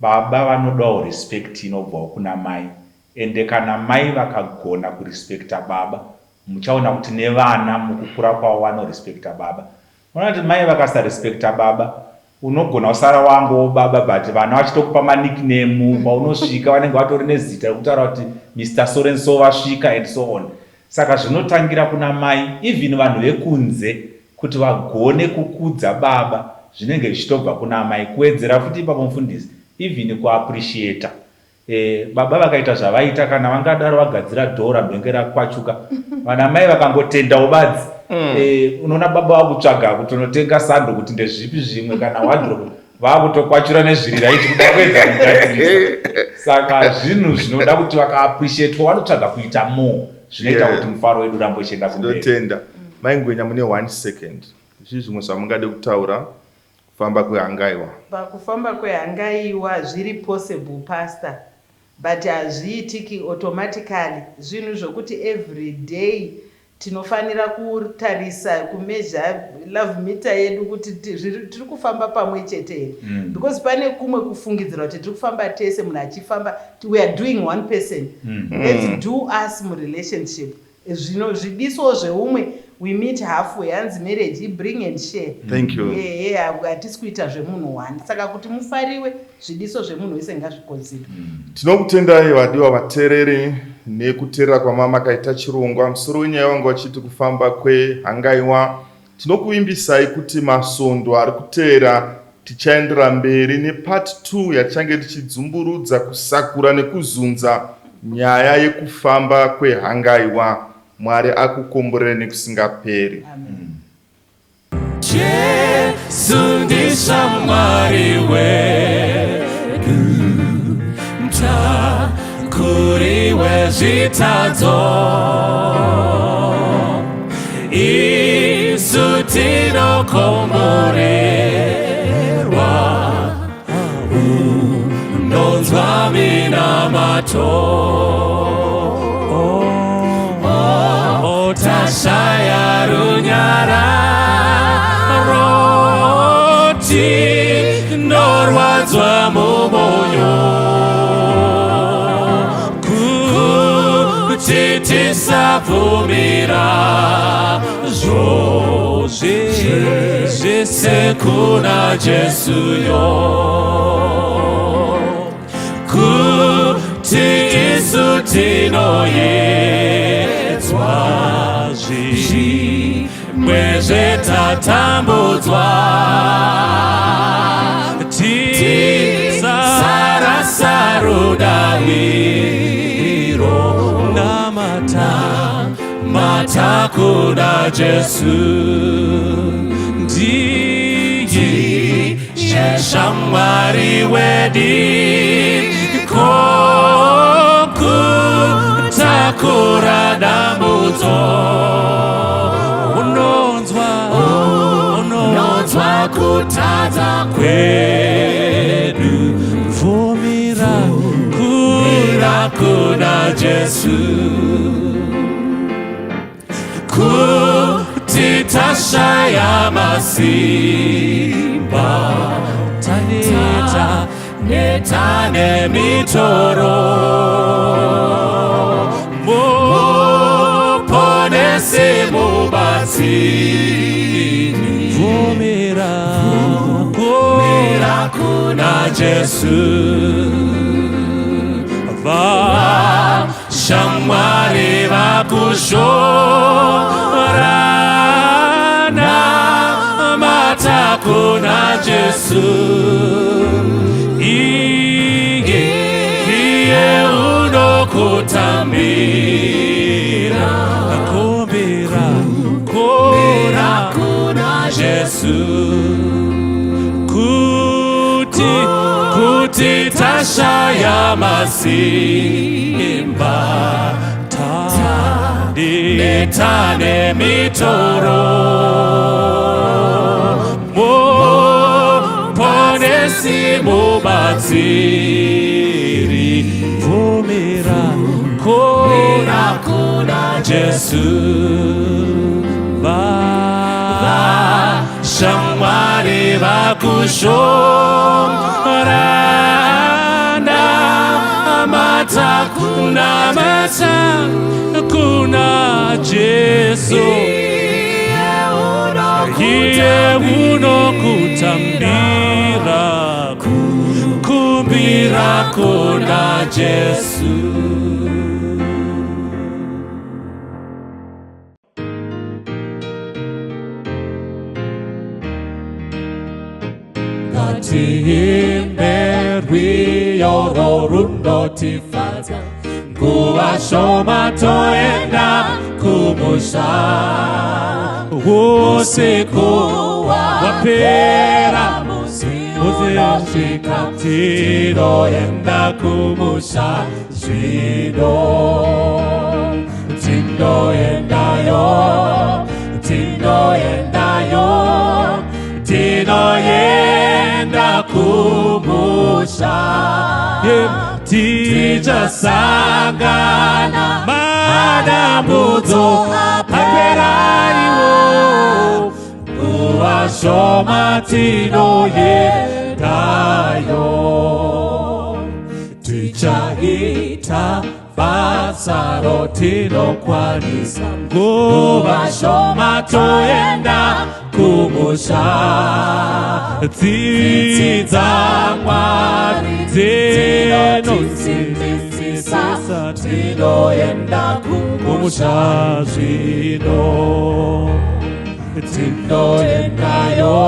baba vanodawo respect inobvawo kuna mai. Ende kana mai vakagona kurespecta baba, muchaona kuti nevana mukukura kwavo vanorespecta baba. Unoona kuti mai vakasarespecta baba, unogona kusara wangowo baba but vana vachitokupa manickname kwaunosvika vanenge vatori nezita rekutaura kuti Mr so and so vasvika and so on. Saka zvinotangira kuna mai even vanhu vekunze kuti vagone kukudza baba zvinenge zvichitobva kuna amai. Kuwedzera futi ipapo mufundisi even kuappreciater Eh, baba vakaita zvavaita kana vangadaro vagadzira dhora mhenge rakwachuka vana mai vakangotendawo badzi mm. Eh, unoona baba vakutsvaga kutonotenga sando kuti ndezvipi zvimwe kana wardrobe vakutokwachura nezviri raiti kuda kuedza kugadzirisa saka zvinhu zvinoda kuti vakaappreciatwa vanotsvaga kuita more zvinoita kuti mufaro wedu urambe uchienda kumberi. Tinotenda mai Ngwenya mune one second zvii zvimwe zvamungade kutaura Kufamba kwehangaiwa. Pakufamba kwehangaiwa zviri possible pastor but hazviitiki automatically zvinhu zvokuti everyday tinofanira kutarisa kumeasure love meter yedu kuti tiri kufamba pamwe chete here mm. because pane kumwe kufungidzira kuti tiri kufamba tese munhu achifamba we are doing one person mm. let's mm. do us murelationship Zvino zvidiso zveumwe we meet halfway hanzi marriage i bring and share. Thank you. Ehe hatisi kuita zvemunhu one saka kuti mufariwe zvidiso zvemunhu wese ngazviconsider. Tinokutendai vadiwa vateereri nekuteerera kwamamakaita chirongwa. Musoro wenyaya wanga uchiti kufamba kwehangaiwa. Tinokuvimbisai kuti masvondo ari kuteera tichaendera mberi nepart 2 yatichange tichidzumburudza, kusakura nekuzunza nyaya yekufamba kwehangaiwa. Mwari akukomborere nekusingaperi. Amen. Jesu ndishamwari wedu, mutakuri wezvitadzo. Isu tinokomborerwa, unonzwa minamato. Oh, tashaya runyararo, tinorwadzwa mumwoyo kuti tisabvumira zvose kuna Jesu yo kuti isu tinoyedzwa zvimwe zvetatambudzwa tisarasa rudaviro namata mata kuna Jesu ndiye shamwari wedi kokutakura dambudzo unonzwa unonzwa kutadza kwedu bvumira kura kuna Jesu kuti tashaya masimba taneta neta nemitoro muponesi mubatsiri bvumira bvumira kuna Jesu Shamwari vakushora namata kuna Jesu iye iye unokutambira kumbira kumbira kuna Jesu kuti kuti tashaya masimba taneta nemitoro muponesi mubatsiri bvumira kuna kuna Jesu va Ndakushora, namata, kunamata kuna Jesu. Iye unokutambira, kumbira kuna Jesu. Ngatiimbe rwiyo runotifadza, nguva shoma toenda kumusha. Usiku wapera, uzosvika, tinoenda kumusha zvino. Tinoendayo, tinoendayo, tinoenda kumusha. Tichasangana, madambudzo apera iwo, nguva shoma tinoendayo. Tichaita basa rotinokwanisa, nguva shoma toenda kumusha. Tsitsi dzaMwari dzinotisimbisa, tinoenda kumusha zvino. Tinoendayo,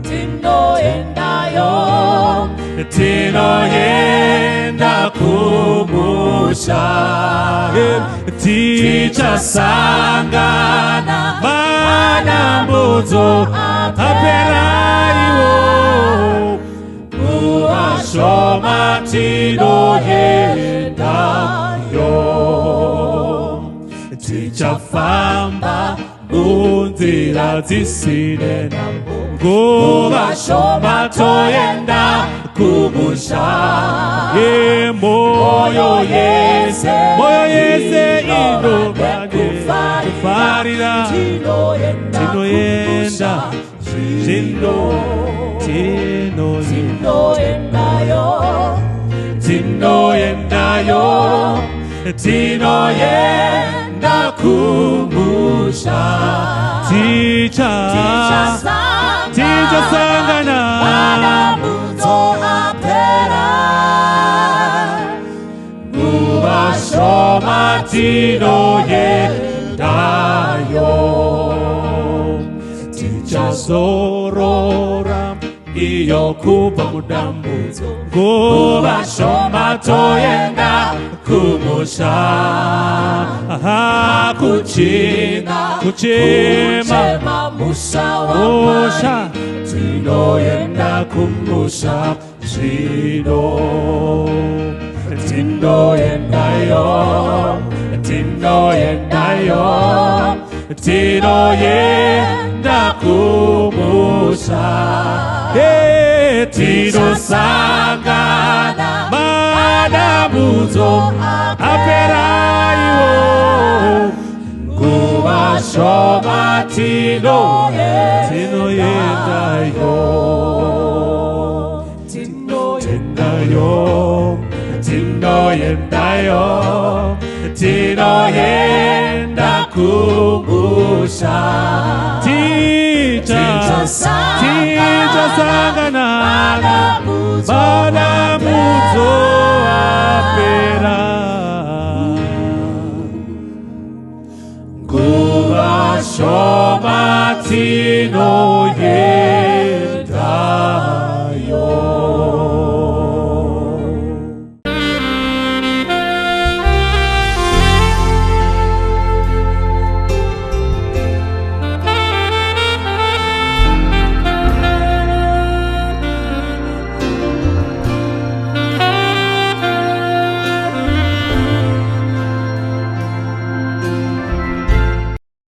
tinoendayo, tinoenda kumusha. Tichasangana, madambudzo apera iwo, nguva shoma tinoendayo. Tichafamba munzira dzisine nhambo, nguva shoma toenda kumusha. Moyo yese, moyo yese inokufarira, tinoenda zvino, tinoendayo, tinoendayo, tinoenda kumusha. Tichasangana, madambudzo apera, nguva shoma tinoendayo. Tichazorora iyo kubva mudambudzo, nguva shoma toenda kumusha. Kuchina kuchema musha musha, waMwari, tinoenda kumusha zvino. Tinoendayo, tinoendayo, tinoenda kumusha. Tinosangana, madambudzo apera iwo, nguva shoma tinoendayo. Tinoendayo, tinoendayo, tinoenda kumusha. Tichasangana, madambudzo.